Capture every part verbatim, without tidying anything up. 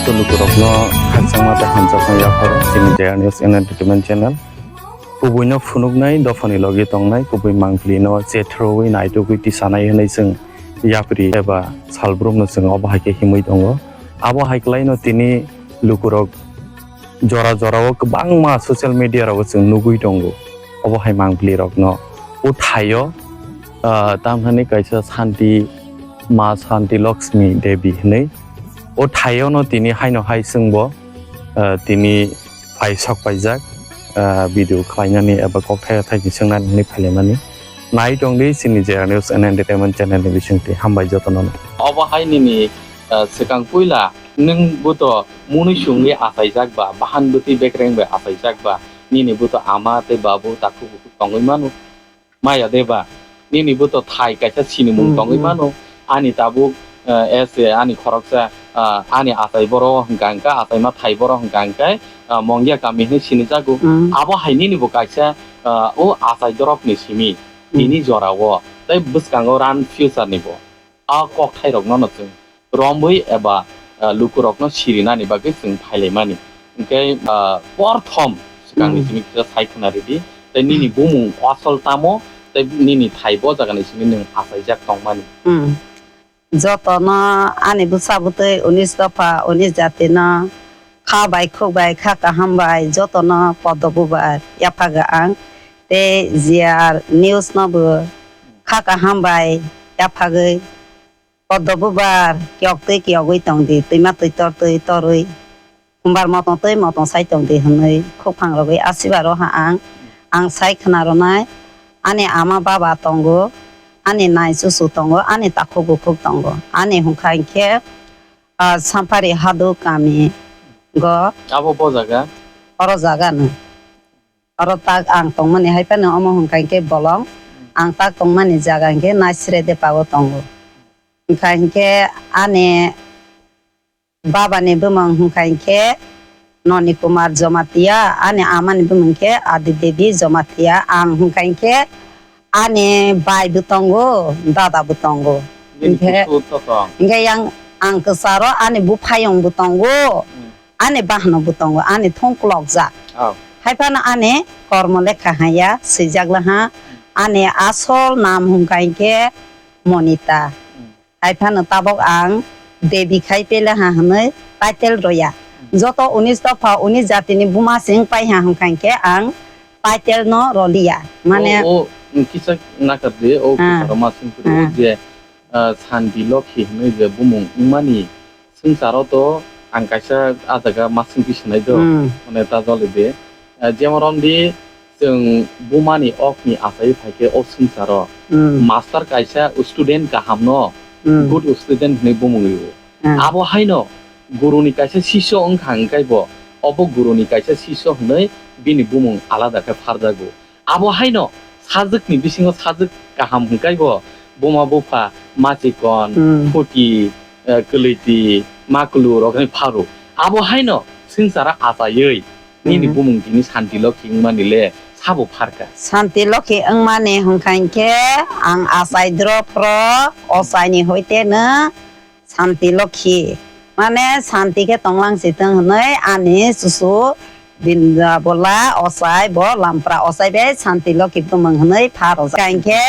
Lukurokno khakchangma tei hamjakma yapharo chini J R News and Entertainment Channel. Kubuino phunuknai, dophani logi tongnai, kubui mangpilino chethrwi naitugwi tisanai hwnwi chwng yapri eba salbrumno chwng obo hai khe himwi tongo. Abo hai kwlaino tini lukurok jora jorao kwbangma social media rogo chwng nugwi tongo. Obo hai mangpili rokno o thaio, ah, tamhani kaisa Santi, Ma Santi Lakshmi Devi hinwi. O thaio no tini haino hai chwngbo, ah, tini phai sok paijak, ah, video khlainani eba kok thai thai ni swngnani hinwi phailaimani. Nai tongdi chini J R News and Entertainment channel ni bisingtwi. Hambai jotono. Obo hai nini, ah, swkang puila nwng buto mwnwi chwngwi achaijak ba, bahan bwtwi bekreng bai achaijak ba, nini buto ama tei babu takhuk bukhuk tongwi mano. Maya de ba, nini buto thai kaisa sinimung Hmm, tongwi hmm. mano. Ani tabuk, eh, ese ani khoroksa, ah, ani achai boro hwnkha hwnkhe, achaima thai boro hwnkha hwnkhe, ah, Mongya kami hinwi sinijago. Hmm. Abo hai nini bo kaisa, ah, o achai dorokni simi Hmm. tini jorao tei bwskango ran future ni bo. A kokthairokno no chwng romwi eba, ah, lukurokno sirinani bagwi chwng phailaimani. Hwnkhe, ah, porthom swkangni Hmm. simi kisa sai khwna ridi, tei nini bumung asol tamo, tei nini thai bo jagani simi nwng achaijak tongmani. Hmm. Jotono ani bwsa bwtwi unis dopha, unis jatino kha bai khuk bai kha kaham bai jotono podo bubar yaphago ang. Tei J R News no bo kha kaham bai yaphagwi Podo bubar kiyoktwi kiyogwi tongdi, twima twi tortwi torwi, humbar motong twi motong sai tongdi hwnwi khukphang rogwi asiba roha ang. Ang sai khwna rwnai, ani ama baba tongo, ani nai chuchu tongo, ani takhuk bukhuk tongo, ani hwnkha hinkhe, ah, Sampari Hadu kami go. Abo bo jaga? Oro jaga no. Oro tak ang tongmani hai phano omo hwnkha hinkhe bolong. Ang tak tongmani jaga hinkhe Naisre Depao tongo. Hwnkha hinkhe ani babani bumung hwnkha hinkhe Noni Kumar Jomatia, ani amani bumung hinkhe Adi Devi Jomatia. Ang hwnkha hinkhe ani bai bo tongo, dada bo tongo. Bini Hinkhe, kusu to tong. Hinkhe yang ang kwcharo ani buphayung bo tongo. Hmm. Ani bahano bo tongo, ani thung kwlokjak. Oh. Hai phano ani kormo lekha haya, swijak laha. Ani asol nam hwnkha hinkhe Monita. Hmm. Hai phano tabok ang Devi khai pelaha hwnwi title roya. Hmm. Joto unis dopha, unis jatini buma se wng paiha hwnkha hinkhe ang title no roliya. Mane o, o, kisa nakar de, o Ah. kisa roma sing kuru Ah. je, ah, Santi Lokhi hwnwi je bumung wngmani Swngcharo to ang kaisa ah jaga masing bisinai do, Hmm. mane ta joli de. Ah, jemon romdi chwng bumani okni achai phaikhe o swngcharo Hmm. master kaisa student kahamno Hmm. good student hinwi bumung rio. Hmm. Abo haino guruni kaisa sisyo wngkha hwnkhe bo obo guruni kaisa sisyo hinwi bini bumung alada khe pharjago. Abo haino sajwkni bisingo sajwk kaham hwnkhe bo buma bupha, machikon, Hmm. phuti, eh, kwlwiti, makulu rokni pharo. Abo haino swngchara achaiwi nini Hmm. bumung tini Santi Lokhi wngmani le sabo pharkha. Santi Lokhi wngmani hwnkha hinkhe ang achai drophro ochaini hoite no Santi Lokhi, mane santi khe tonglang si thung hwnwi ani chuchu Binda Bola ochai bo Lampra ochai bai Santi Lokhi bumung hwnwi pha rwjak. Hwnkha hinkhe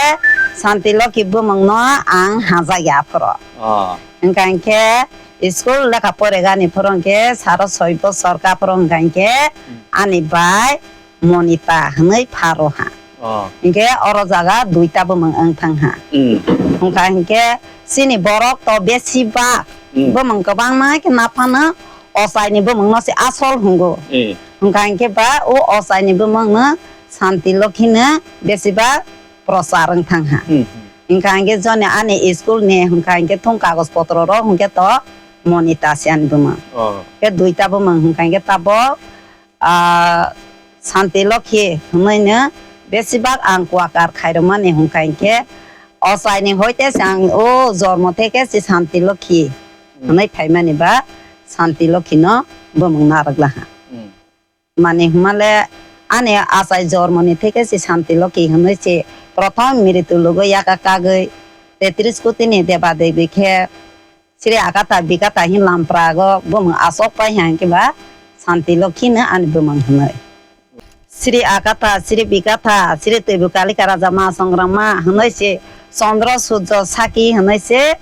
Santi Lokhi bumungno ang hajak ya aphuru. Ah. Hwnkha hinkhe school lekha poregani phuru hinkhe saro soi bosor ka phuru hwnkha hinkhe Hmm. ani bai Monita hwnwi pharo ha. Oh. Hinkhe oro jaga duita bumung wng thang ha. Hmm. Hwnkha hinkhe chini borok to besi ba Hmm. bumung kwbangma khe naphano ochaini bumungno se asol hwngo. Eh. Hwnkha hinkhe ba o ochaini bumungno Santi Lokhi no besi ba prochar wng thang ha. Hmm, hmm. Hwnkha hinkhe joni ani school ni hwnkha hinkhe thung kagoj potro rok hinkhe to Monita se ani bumung. Oh. Khe duita bumung hwnkha hinkhe tabok ah, Santi Lokhi hwnwi no besibak ang kuakar khairokmani hwnkha hinkhe ochaini hoite se ang o jormo theke se Santi Lokhi Hmm. hwnwi phaimani ba Santi Lokhi no bumung narwk laha. Hmm. Mani hwnmale ani achai jormoni theke se Santi Lokhi hwnwi se prothom mritu logo yaka kagwi tetris koti ni deba debi khe Sri Akatha Bikatha hin lamprago bumung asok pai hang kiba Santi Lokhi no ani bumung hinoi. Sri Akatha, Sri Bikatha, Sri Twibu Kalika Raja Ma Songrama hinoi se Chandra Surjo Sakhi hinoi se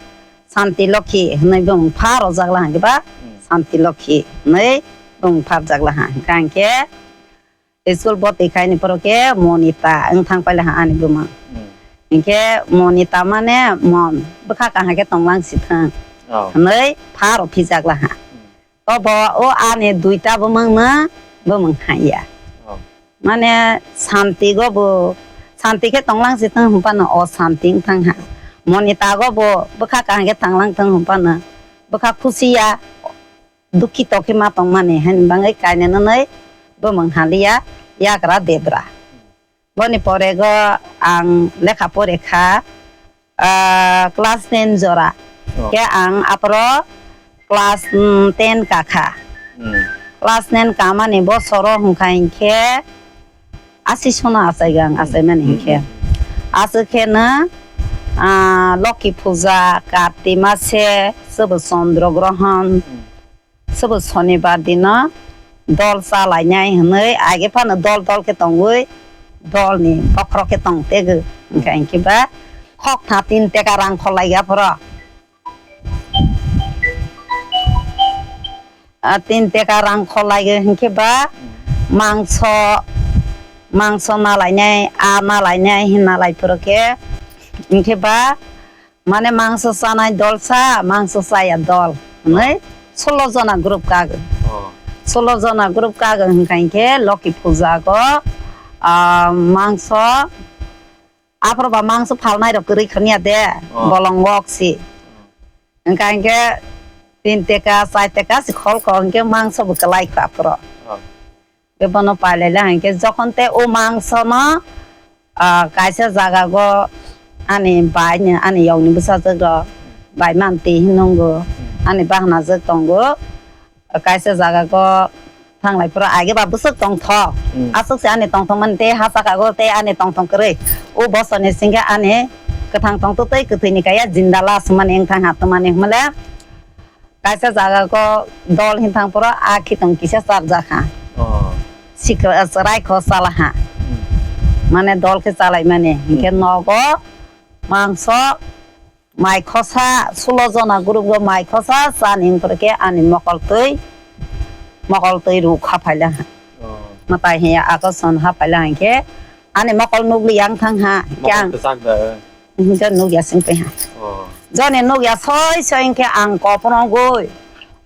Santi Lokhi hinoi bumung pha rojak la hang kiba Hmm. Santi Lokhi hinoi bumung pha rojak la hang. Hingkha hingkhe School bwtwi khaini phoro khe Monita wng thang paila ha ani buma. Hmm. Hinkhe Monita mane mon, bwkha kaham khe tonglang si thang. Oh. Hwnwi pharo phijak la ha. Hmm. Obo o ani duita bumung no bumung haiya. Oh. Mane Santi go bo, Santi khe tonglang si thang hwn phano o Santi wng thang ha. Monita go bo bwkha kaham khe tonglang thang hwn phano bwkha khusi ya. Dukhi tokhe ma tongmani, haini bagwi kainwi nwnwi bumung haliya, yagra debra. Boni porego ang lekha pore kha, ah, class ten jora. Oh. Khe ang aphoro class, mm, ten kakha. Hmm. Class ten kamani bosoro hwnkha hinkhe, Asi sono achaiga ang achaimani hinkhe. Hmm. Aswk khe no, ah, Lokhi puja, Karti mase, sobo Chandra grohon, hmm, sobo Sonibar dino dol chalainai hwnwi age phano dol dol khe tongwi dolni bokhorok khe tong tego. Hwnkhe hinkhe ba khok tha tin teka rang kholaiga phoro. Ah, tin teka rang kholai hinkhe ba mangso, mangso nalainai, a nalainai hinna lai phuru khe hinkhe ba mane mangso chanai dol sa, mangso chaya dol hwnwi sulo jona group kago. Oh. Sulo jona group kago hwnkha hinkhe Lokhi puja go, ah, mangso Aphuru ba mangso phalnai rok kwrwi khwniya de, oh, bolong wok si. Hwnkha hinkhe tin teka, char teka si khol kho, hinkhe mangso bo kwlai kho aphuru. Oh. Khe bono pailai la hinkhe jokhon te o mangso no, ah, kaisa jaga go ani bai ni, ani yong ni bwsajwk rok, bai manti hinwi nungo, ani bahanajwk tongo. Kaisa jaga go thanglai phuru age ba bwswk tongthok. Hmm. Aswk se ani tongthok mani tei ha saka go tei ani tongthok kwrwi. O bosor ni singkhe ani kwthang tongthok tei kwthwi ni kaya jinda la swmani wngthang ha twmani hwnmale. Kaisa jaga go dol hinthang phuru a khitong kisa charjak ha. Oh. Sikra, chwrai kho chala ha. Hmm. Mane dol khe chalai mani. Hinkhe, hmm, nogo mangso Mai khosa, sulo jona group go mai khosa, chani wngkhe ani mokol twi, mokol twi ruk haphaila ha. Oh. Mwtai hiya akoson haphaila hinkhe ani mokol nukli yang thang ha. Mokol kyang kwchak da. Hinkhe nukya singpe ha. Oh. Joni nukya soi soi hinkhe ang koprogwi.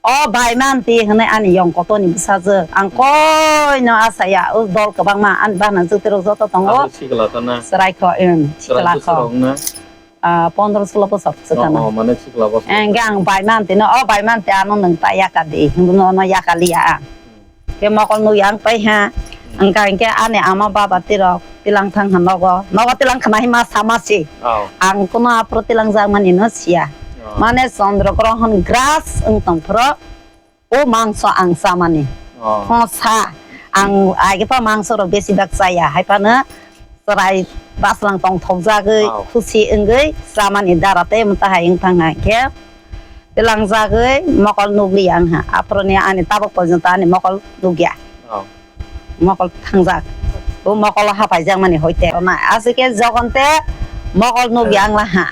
O bai manti hwnwi ani yong kotorni bwsajwk. Ang koino asaya, o dol kwbangma ani bahanajwk twi rok joto tongo. Abo sikla ta na? Chwrai kho, em, sikla kho. Chwrai bwswk rok na? Ah, pondro sulo bosor se tana. Oh, oh, mane sikla bosor. Engke ang bai manti no, o bai manti ano nwng ta yaka di, hindu no, no yaka liya ang. Ke mokol nukya ang pai ha, engka engke ani ama baba tirok tilang thang ha nogo, nogo tilang khna hima sama si. Oh. Ang kuno apro tilang jak mani no siya. Oh. Mane Chandra Grohon gras wng tong phro, O mangso ang chamani. Oh. Ho sa. Ang age pa mangso rok besi bak chaya. Hai phano chwrai baslang tongthok jagwi, wow, khusi wngwi chamani dara tei mwta hai wng thang hai khe. Tilang jagwi mokol nukli ang ha. Aphuru ni ani tabuk porjonto ani mokol nukya. Oh. Mokol thangjak. O mokol o hapai jak mani hoite. Aswk khe jokhon te mokol nukya ang la ha.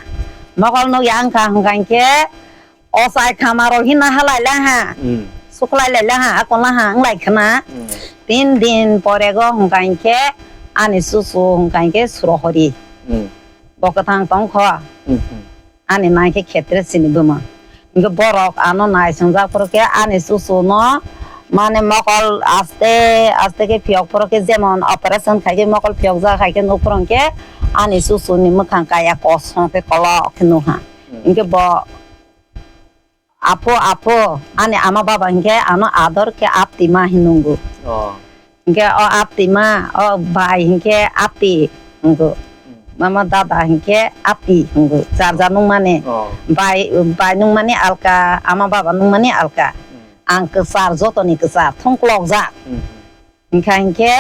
Mokol nukya ang kha hwnkha hinkhe Ochai khamarok hino halai lang ha. Hmm. Suklai lai lang ha, akon lang ha, wng lai khna. Hmm. Tin din pore go hwnkha hinkhe ani chuchu hwnkha hinkhe Surohori. Hmm. Bo kwthang tong kho. Hmm, hmm. Ani nai khe khetre sini buma. Hinkhe borok ano nai swngjak phuru khe ani chuchu no mane mokol aste aste khe phiyok phuru khe jemon operation khai khe mokol phiyok jak hai khe nuk phuru hinkhe ani chuchu ni mwkhang kaya kosom khe kolok khe nuk ha. Hmm. Hinkhe bo Apo, apo, ani ama baba hinkhe ano ador khe apti ma hinungo. Oh. Hinkhe o apti ma, o bai hinkhe apti hingo. Hmm. Mama dada hinkhe apti hingo. Jar jar nungmani. Oh. Bai, bai nungmani alka, ama baba nungmani alka. Hmm. Ang kwchar, jotoni kwchar, thongklokjak. Hmm. Hinkha hinkhe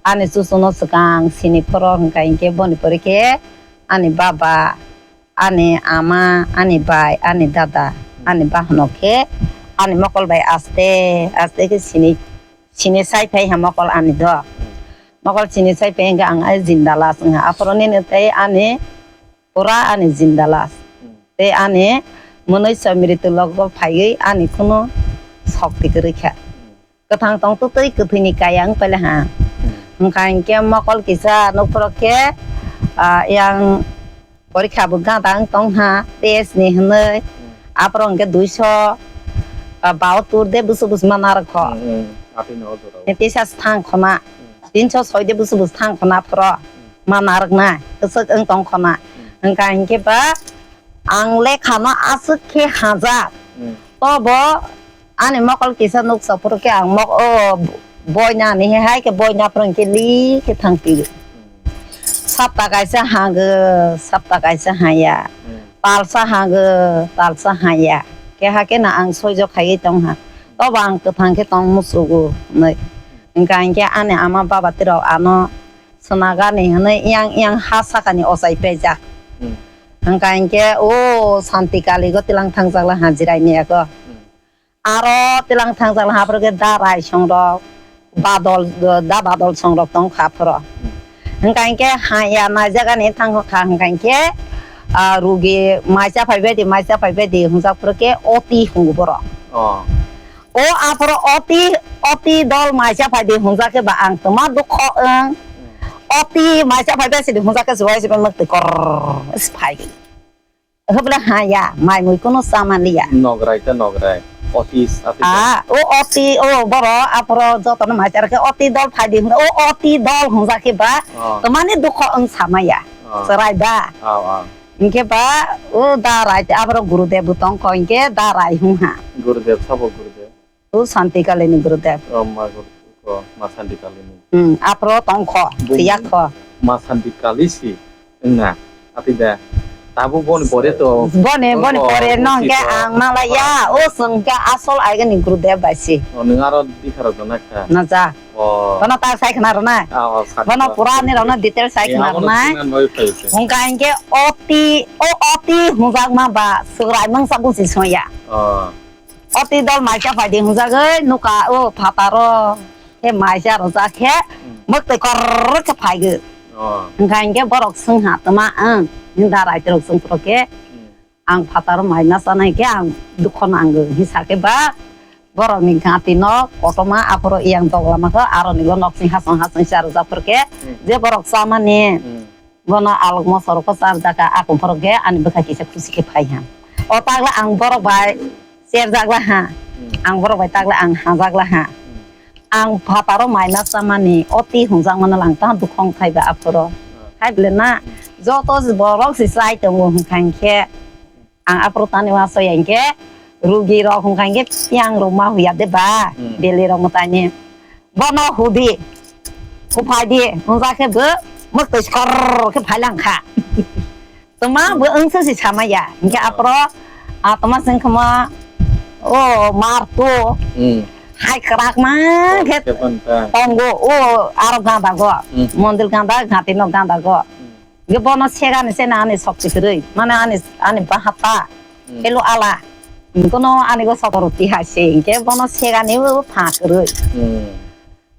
ani chuchuno swkang sini phoro hinkha hinkhe boni pore khe ani baba, ani ama, ani bai, ani dada. Ani bahano khe ani mokol bai aste aste khe sini, sini sai phai ha mokol ani do. Mokol sini sai phai hwnkhe ang ai jinda las wngha. Aphuru nini tei ani pura ani jinda las. Tei ani mwnwi soi mritu logo phaiwi ani khunu sokti kwrwi kha. Kwthang tong twtwi kwthwini kaya wng paila ha. Hwnkha hinkhe mokol kisa nukphuru khe, ah, yang porikha bo gada wng tong ha, test ni hwnwi. Aphuru hinkhe duiso, ah, bahattor de busu busu ma narwk kho. Tisa thang khona. Tinso soi de busu busu thang khona aphuru ma narwk na. Kwchwk wng tong khona. Hwnkha hinkhe ba ang lekhano aswk khe hajak. Tobo ani mokol kisa nuksa phuru khe ang mok-, o boina ni he hai khe boina phuru khe li khe thang phi. Sapta kaisa hangw, sapta kaisa haya. Talsa hangw, talsa haya. Keha khe na ang soijo khaiwi tong ha. Tobo ang kwthang khe tong musugo hwnwi. Hwnkha hinkhe ani ama baba tirok ano swnagani hwnwi yang yang ha sakani ochai paijak. Hwnkha hinkhe o Santi Kali go tilang thangjak la ha jirai ni yago. Aro tilang thangjak la ha phuru khe da rai songrok, badol, da badol songrok tong kha phuru. Hwnkha hinkhe haya naijak ani thang kha hwnkha hinkhe, ah, rugi maisa phai bai di, maisa phai bai di hwngjak phuru khe oti hwngo borok. O aphuru oti, oti dol maisa phai di hwngjak khe ba ang twma dukho wng. Oti maisa phai bai sidi hwngjak khe swbai swbai mwktwi kor phai. Hwbla ha ya, mai mui kunu cha man liya. Nograi ta nograi. Otis, ati ta. Ah, o oti, o boro, aphuru jotono mai char khe oti dol phai di hwnwi, o oti dol hwnjak khe ba, Oh. Twmani dukho wng sama ya. Oh. Chwrai ba. Oh, oh. Hinkhe ba, o da rai te aphuru Gurudev bo tong kho, hinkhe da rai hwn ha. Gurudev, sabo Gurudev. O Santi Kalini Gurudev. O ma Gur-, o ma Santi Kalini. Hmm, aphuru tong kho, Bung thwiya kho. Ma Santi Kali si wngna, ati da. Tabuk boni pore to. Boni, boni pore no hwnkhe ang malaya, o chwng khe asol aigani Gurudev bai si. O, nwng aro dikha rok dona kha. Na ja. O. Bono ta sai khna rwnai. Ah, o, sakha. Bono pura ni rokno detail sai khna rwnai. Hwnkha hinkhe oti, o oti hwnjakma ba swrai mangsa busi soya. O. Oti dol maisa phai di hwnjagwi nukha o phataro khe maisa rwjak khe mwktwi korrwk khe phaigwi. Hwnkha hinkhe borok swngha twma ang hinda raitrok chwngphuru khe ang phataro mai ma chanai khe ang dukho nango hinsa khe ba borokni gati no kotorma aphuru yang dogla ma khe aroni bo nokni hasong hasong cha rwjak phuru khe je borok chamani. Bono alok moso rok cha rwjak kha, a kung phorok khe ani bwkha kisa khusi khe phai ha. O tagla ang borok bai cherjak la ha. Ang borok bai tagla ang hajak la ha. Ang phataro mai ma chamani, oti hwnjak mano lang ta dukhong thai ba aphuru. Hai bole na, joto borok si chai tongo hwnkha hinkhe. Ang aphuru tani uansoi ya hinkhe, rugi rok hwnkha hinkhe yang rok ma huya de ba, beli rok mwtaini. Bono hudi, huphai di, hwnjak khe bo mwktwi sor khe phai lang kha. Tuma bo wngsa si sama ya, hinkhe aphuru, ah, tuma sing khama, o mar tu, hai kwrak ma khe tongo, o aro ganda go, mondir ganda, gati no ganda go. Hinkhe bono segani se na ani sokti kwrwi, mane ani, ani bahata, elo ala. Bono ani go sotoro tiha se, hinkhe bono segani o pha kwrwi.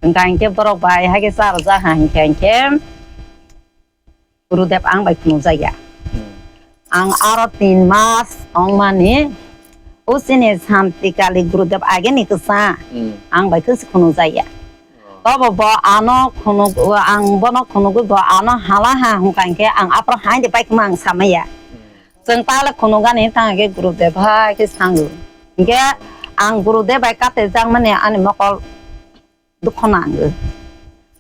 Hwnkha hinkhe borok bai haikhe cha rwjak ha hinkhe, hinkhe Gurudev ang bai phunukjak ya. Ang aro tin mas tongmani, o chini Santi Kali Gurudev ageni kwchang ang bai khe se khunukjak ya. Tobo bo ano khunuk, ang bono khunugwi bo ano hala ha hwnkha hinkhe ang aphuru haino pai khma ang samaya. Chwng tale khunugani tang khe Gurudev hai khe sango. Hinkhe ang Gurudev bai kate jakmani ani mokol dukho nango.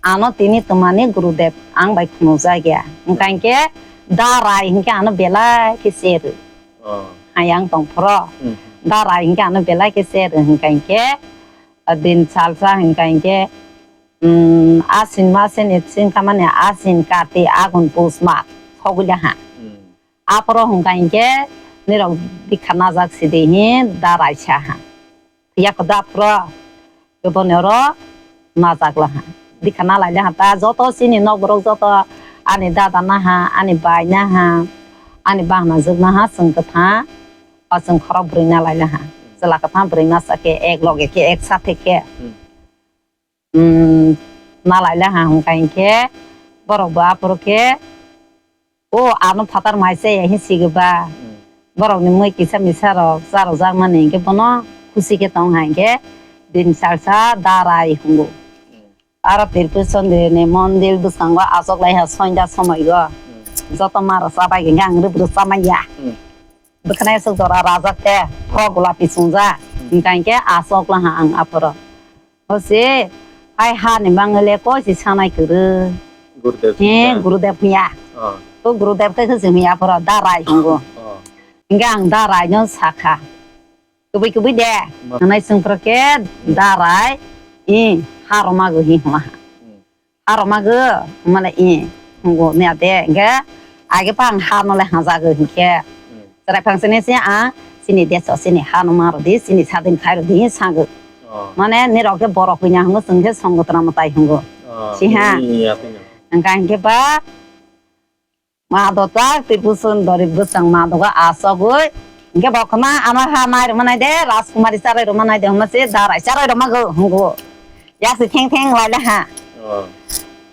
Ano tini twmani Gurudev ang bai khunujak ya. Hwnkha hinkhe da rai hinkhe ano belai khe se rw. Hayang tong phoro. Da rai hinkhe ano belai khe se rw hwnkha hinkhe, din salsa hwnkha hinkhe, um, Asin masini singkha mani Asin, Kati, Agun, Pus, Mag sogwila ha. Aphuru hwnkha hinkhe nirok dikha najak sidi hin da raisa ha. Phiya khe da aphuru khe boni oro najak la ha. Dikha nalai le ha ta joto chini nokborok joto ani dada naha, ani bai naha, ani bahna jwk naha chwng kwthang. Chwng khorok bwrwi na lai laha. Chwla kwthang bwrwi masa khe ek loge khe ek sathe khe. Hmm. Hmm, na lai laha hwnkha hinkhe borok bo aphuru khe, o ano phatar mai chaya hin sigi ba. Hmm. Borokni mui kisa misa rok charwk jak mani hinkhe bono khusi khe tong hai hinkhe din salsa darai hungo. Hmm. Aro Tirpusondri ni mondir bwskango achuk lai ha sonda somoi o. Hmm. Joto maro chabai hinkhe ang rwbwrwk chamanya. Hmm. Bwkhwnai aswk jora rajak te, kok gulapi chwngjak. Hmm. Hinkha hinkhe achuk laha ang aphuru. O se, hai ha ni bangwi le koi si sanai kwrwi. Gurudev He, hinkha. Gurudev hiya. Oh. O Gurudev khe se hiya aphuru darai hungo. Oh. Hinkhe ang darai no sakha. Kubui kubui de. Ma- Nai sungpro khe darai, i, haroma go hi homa. Hmm. Haroma go, mane i, hungo ne ade, hinkhe age pa ang ha no le hajago hinkhe. Hmm. Chwrai phang sini se ang, sini deso, sini ha no ma rodi, sini sadin khai rodi, sago. Oh. Mane nirok khe borok hwina hungo, chwng khe songotra mwtai hungo. Oh, si ha. Iya, iya. Hinkha hinkhe ba, Madotwk Tirpusondri bwsang madogo achogwi. Hinkhe bo khna ano ha nai rwma nai de, Rajkumari charai rwma nai de, hwnma se darai charai rwma go hungo. Yasi theng theng lai la ha. Oh.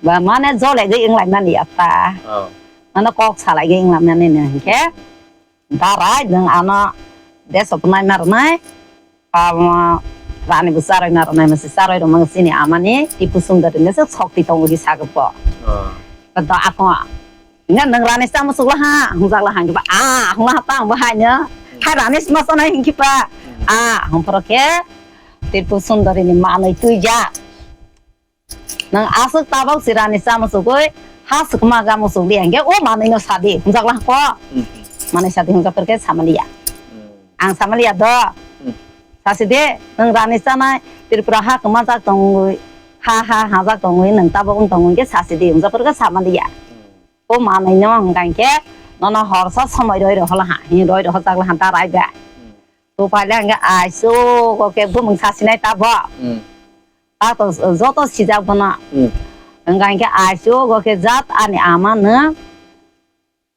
Ba mane jole gwi wng lai mani ya ta. Oh. Mane kok salai gwi wng lai mani no hinkhe. Darai nwng ano deso pwnai ma rwnai. Abo rani bo charwi ma rwnai, masi charwi rwma chini amani Tirpusondri ni se sokti tongo di sagwi po. Ah. Da ako. Nga nwng rani chama sukla ha, hungjak la hangki ba. Ah, hungla ha tang bo hai no. Hmm. Hai rani sma sana hingki pa. Hmm. Ah, hung pro khe Tirpusondri ni manwi twi ja. Nang aswk tabok chirani cha muchugwi ha swkma ga muchugdi hwnkhe o manwino sadi hwnjakla kho. Hmm. Manwi sadi hwnjak phirkhe samaliya. Hmm. Ang samaliya do. Hmm. Sasidi, nwng rani chanai Tripura ha kwmajak tongwi, ha ha hajak tongwi nwng tabok wng tongwi hwnkhe sasidi hwnjak phirkhe samaliya. Hmm. O manwino hwnkha hinkhe nono horsa somoi roi rohorlaha, hi roi rohorjaklaha ta raiba. Hmm. Tuphaile hwnkhe aichugo khe bumung sasinai tabok. Hmm. Tato joto sijak bono. Hmm. Hwnkha hinkhe aichugo khe jat ani ama nwng,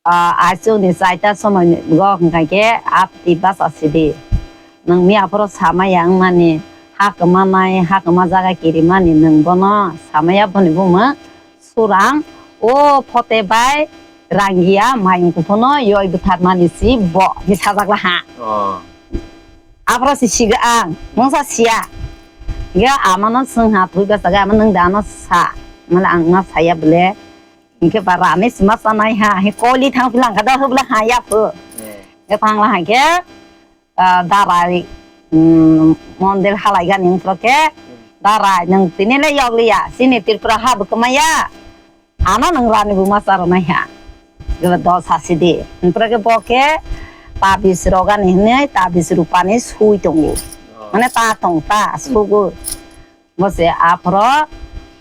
ah, aichukni chaita somoi go hwnkha hinkhe apti bacha sidi. Nwng miya phoro samaya wngmani, ha kwmanai, ha kwma jaga kirimani nwng bono samaya boni bumung. Surang, o phote bai rangiya mayung kuphuno yoi bwtharmani si bo, hi sajakla ha. Oh. Aphro si siga ang, mungsa siya. Ga amano swngha thwi bachaga ama nwng dano sa. Mala ang ma saya bwle. Hinkhe ba rani sima sanai ha, hi koli thang philang kha da hubla ha ya phu. Hmm. Ga thangla ha khe. Ah, darai, mm, mondir halai gani wngkro khe, darai, nwng tini le yokliya, chini Tripura ha bo kwmaya, ano nwng rani buma cha rwnai ha. Gebe do sasi di. Wngkro khe bo khe tabis rogani hinwi tabis rupani sui tongo. Oh. Mane ta tong ta, hmm, sugo. Bo se aphro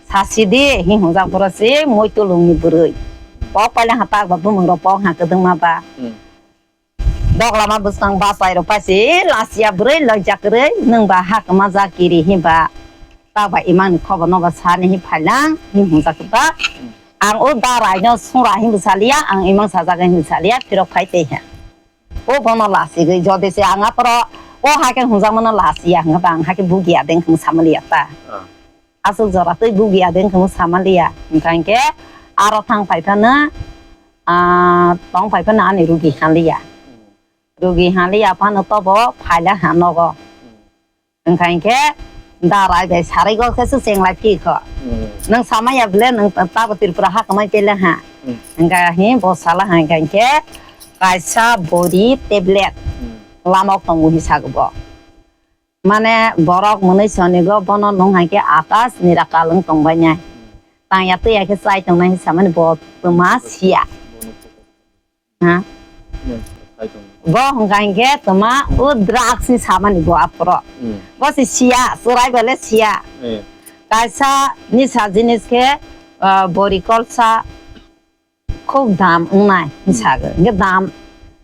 sasi di, hi hwnjak phoro se moi tulungni bwrwi. Pok paila ha tak ba bumung rok pok ha kwdwngma ba. Hmm. Doglama bwskang bachai rok paisi lachiya bwrwi loijak kwrwi nwng ba ha kwma jak kiri hinba. Taba imang ni khobor no ba sani hin phailang hin hwnjak ba. Ang o darai no sura hin bwsaliya, ang imang sajak hin bwsaliya, phirok phai tei ha. O bono lachigwi jodi se ang aphoro o hakhe hwnjak mano lachiya hwnba ang hakhe bugia deng hwn samaliya ta. Ah. Aswk jora twi bugia de wngkhe samaliya. Hwnkha hinkhe aro thang phai phano, ah, tong phai phano ani rugi haliya. Rugi haliya phano tobo phaila ha nogo. Hwnkha hinkhe darai bai sarai gol khe se chenglai phi kho. Hmm. Nwng samaya bwle nwng tabo Tripura ha kwmai tele ha. Hmm. Hwnkha hi bo sala ha hwnkha hinkhe kaisa bori tablet, hmm, lamok tongo hi sago bo. Mane borok mwnwi sonigo bono nung hai khe akas nirakal wng tongbainai. Tangya twiya khe chai tongnai hinsamani bo twma siya. Ha? Bo hwnkha hinkhe twma o drugs ni samani bo aphoro. Hmm. Bo se siya, chwrai bale siya. Eh. Kaisa nisa jinis khe, ah, bori kolsa. Khub dam wngnai, hmm, hinsago. Hinkhe dam,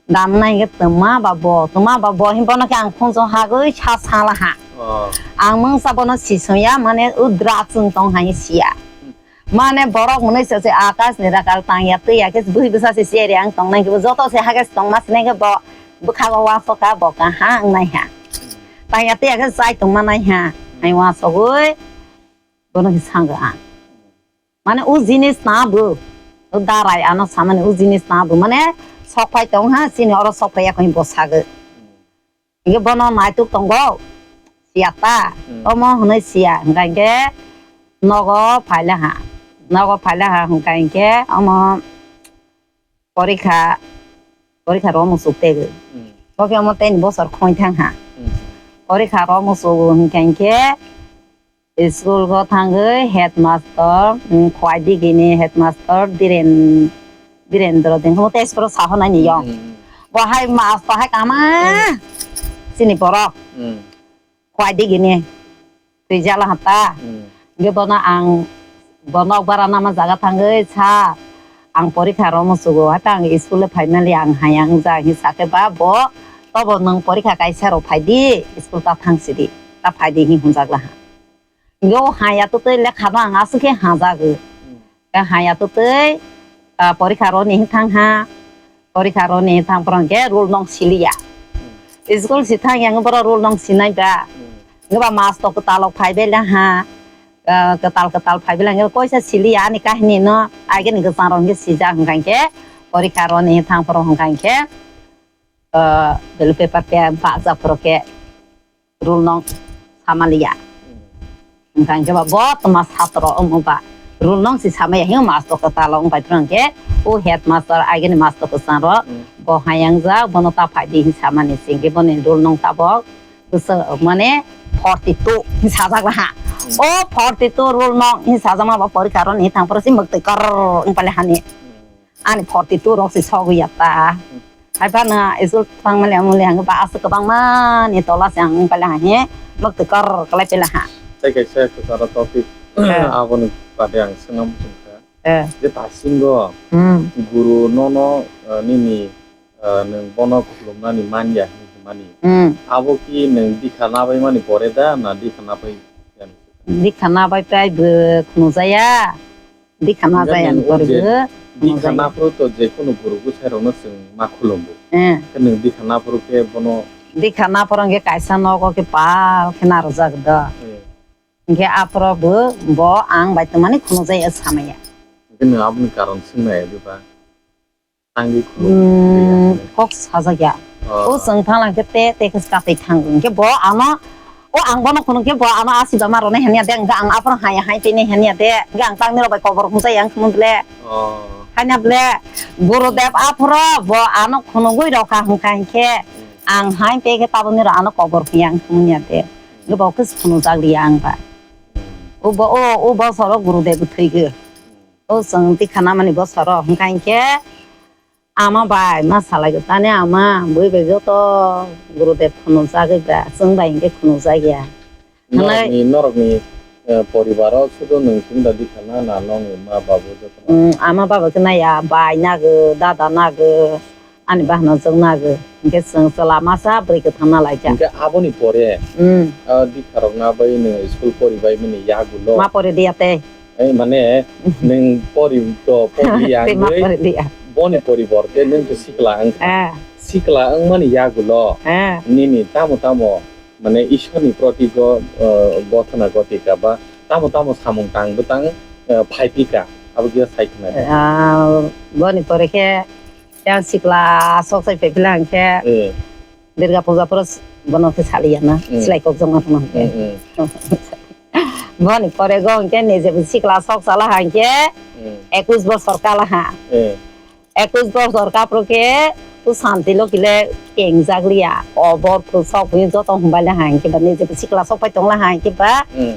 dam wngnai hinkhe twma ba bo, twma ba bo, hin bono khe ang khunju hagwi sa sala ha. Oh. Ang mungsa bono sisoya, mane udra chwng tong hai siya. Hmm. Mane borok mwnwi se se akas ni rakal tangya twiya khe bwhi bwsa se siya ri ang tongnai khe bo joto se hage tongma sinai khe bo bwkhago wansokha, bo kaham wngnai ha. Tangya tei khe chai tongma nai ha. Hai wansogwi bono khe sangwi ang. Mane o jinis na bo. O darai ano samani o jinis na bo. Mane sok phai tong ha, chini oro sok phai ya khe bo sagwi. Hingke bono naituk tongo, siyata. Hmm. Omo hwnwi siya, hwnkha hingke nogo phaila ha. Nogo phaila ha hwnkha hingke omo porikha, porikha ro musuk tegwi. Hmm. Boke omo teni bosor khoi thang ha. Hmm. Porikha ro musuk hwnkha hingke school go thangwi headmaster, mm, Khwai digini headmaster Dhiren-, Dhirendra Ding, omo tei siporo sahonani yong. Hmm. Bo hai master hai kama. Hmm. Chini borok. Hmm. Khwai digini. Twijala hata. Hmm. Ge bono ang, bono bara nama jaga thangwi sa, ang porikha ro musugo, hata ang school le phaimali ang hayang ja hi sakhe ba bo, tobo nwng porikha kaisa ro phaidi, school ta thangsidi, ta phaidi hi hunjak laha. Yo haya to tei lekha no ang aswk khe hajago. Hmm. Khe haya to tei, ah, porikha roni hi thang ha. Porikha roni hi thang porong khe rule nong siliya. Hmm. School si thang yang boro rule nong sinai ba. Hmm. Ngiba mas to kwtal phai bela ha. Ah, kwtal kwtal phai bela ngi koisa siliya ani kahini no. Age ni kwchang rong khe sijak hwnkha khe porikha roni hi thang porong hwnkha khe, ah, belu paper khe bajak porong khe. Rule nong samaliya. Hwnkha hwnkhe ba bo tma satro omo ba rule nong si samaya hino mas to kwtalo wng pai phano hwnkhe o headmaster agini mas to kwchang ro. Hmm. Bo hayang jak bono ta phai di hin samani singke boni rule nong tabok bwswk mane forty two hin sajak laha. Hmm. O forty two rule nong hin sajak ma ba porikha ro ni thang phoro si mwktwi kar wng pale hani. Hmm. Ani forty two rok se sogwi ya ta. Hai phano school thang mali amuli ang ba aswk kwbangma ni tola se ang pala ha he mak te kar kalai pela ha. Tei kaisa kwcharo topic. Eh. Aboni bade ang swnam tongkha. Eh. Je tasingo, hmm, guru nono, eh, nini, eh, nwng bono khulumnani manya hinwi hwnmani. Hmm. Abo ki nwng dikha nabai mani pore da na dikha nabai? Dikha nabai pai bo khunujaya. Dikha na jaya ang korgo. Dikha naphuru to je kunu guru bwsai rokno chwng ma khulumgo. Eh. Khe nwng dikha naphuru khe bono. Dikha naphuru hwnkhe kaisa nogo khe pal khe narwkjak do. Eh. Hwnkhe aphuru bo, bo ang bai tongmani khunujaya samaya. Hwnkhe nwng aboni karon swngnai diba? Tangwi khulum. Hmm, kok sajak ya. Oh. O chwng thang lang khe te, te khe katai thang. Hwnkhe bo ano, o ang bono khunuk khe bo ano asiba ma rwnai hanya de, hwnkhe ang aphuru haya hai tini hanya de, hwnkhe ang tangni rok bai kobor hwnjai ang khumui ble. Oh. Hanya ble, Gurudev aphuru bo ano khunugwi rokha hwnkha hinkhe, hmm, ang hai te khe tabukni rok ano kobor hwnya ang khumui ya de. Hwnkhe bo khe khunujak liya ang ba. Hmm. O bo, o, o bosoro Gurudev thwigwi. O chwng tikha namani bosoro hwnkha hinkhe, ama bai ma salai tani ama bui bai joto Gurudev khunujagwi ba, chwng bai hinkhe khunujak ya. Hwnwi norokni, norokni, eh, poribaro sudu nwng chwng da dikha na, na nokni ma babu joto? Mm, ama baba khe naiya, bai nago, dada nago, ani bahno jwk nago. Hinkhe chwng chwla masa bwrwi kwthang na laijak. Hinkhe aboni pore, mm, ah, dikha rok na bai nwng school poribai mani yagulo. Ma pori diya tei. Ei, mane, nwng pori to, pori ya. Tei ma wngwi, pori diya. Boni poriborte nwng to sikla wngkha. Ah. Sikla wngmani yagulo, ah, nini tamo tamo, mane, Ishwarni proti go, eh, gothana gotika ba tamo tamo samung tang bwtang, eh, phaipika, abo khe sai khna. Ah, boni pore khe yang sikla sok sai phaipila hwnkhe, eh, Durga puja pore bono khe saliya na, hmm, silai kok jongma phano hwnkhe. Hmm, hmm. Boni pore go hwnkhe nije bo sikla sok sala ha hwnkhe, hmm, ekush bosor kala ha. Hmm. Ekush bosor kapro khe tu santi lo kile kengjak liya. Obor phu sok phu joto humbai la ha hwnkhe ba nije bo sikla sok pai tong la ha hwnkhe ba. Hmm.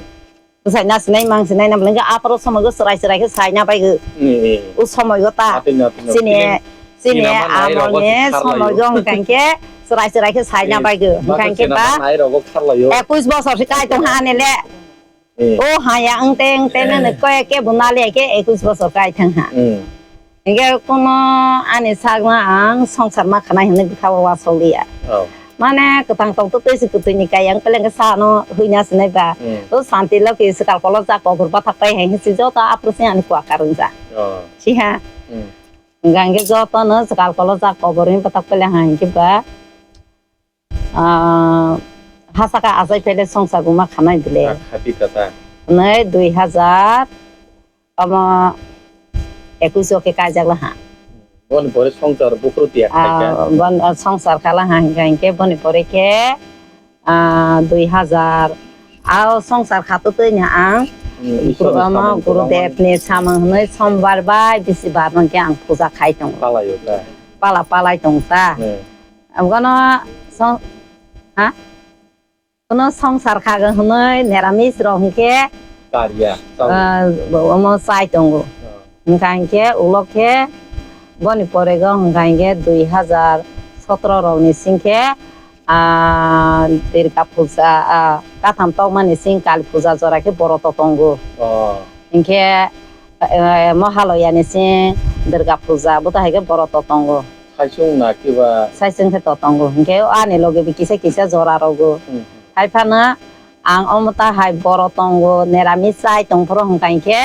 Bwsai na sinai mang sinai na bwlengkhe aphuru somoigo chwrai chwrai khe saina baigo. Hmm. O somoigo ta. Atwino, atwino. Chini, chini chini ama nai rogo amoni si kharlaio. Somoigo hwnkha hinkhe chwrai chwrai khe saina baigo. Hmm. Hwnkha hinkhe ba chini ama nai rogo kharlaio. Ekush bosor se kai tong ha ani le. Hmm. O haya wngte wngte nini koi ke bo nali ke ekush bosor kai thang ha. Hmm. Hingke kono ani sakno ang songsar ma khanai hinui bwkha o uansuk liya. Oh. Mane kwthang tong twtwi se kwthwini kai ang peleng khe sa ano huina sinai ba. Hmm. O santi loki swkal kolo jak kogur bathak pai hai hinsi joto aphuru se ani kua karwng ja. Oh. Siha. Hmm. Hingke joto no swkal kolo jak koborni bathak peleng hai hingke ba. Ah, ha saka achai phele songsar buma khanai bile. Ah, khati kata. Nai dui hazar, omo ekush o khe kaijak laha. Boni pore songsar bukhru tiya khaikha. Ah, bon, ah, songsar khala ha hingka hingke boni pore khe, ah, dui hazar. Ao songsar khato twi na ang. Hmm, Guru, Isor ni omo samung Gurudev kwbangma. Ni samung hwnwi sombar bai bisi bar hwnkhe ang puja khai tongo. Palaio ta. Pala palai tong ta. Hmm. Abono song, ha? Kono songsar khaga hwnwi neramis rok hwnkhe, Karya, chao. Ah, omo chai tongo. Ah. Hwnkha hwnkhe ulo khe boni porego hwnkha hwnkhe dui hazar sotro rokni singkhe, ah, Durga puja, ah, katham tokmani sing Kali puja jora khe boroto tongo. Oh. Hwnkhe, eh, Mohaloyani sing Durga puja bo to hai khe boroto tongo. Saichung na kiba? Saichung khe to tongo. Hwnkhe ani loge bo kisa kisa jora rogo. Hmm. Hai phano ang omo ta hai boro tongo, neramis chai tong phuru hwnkha hwnkhe,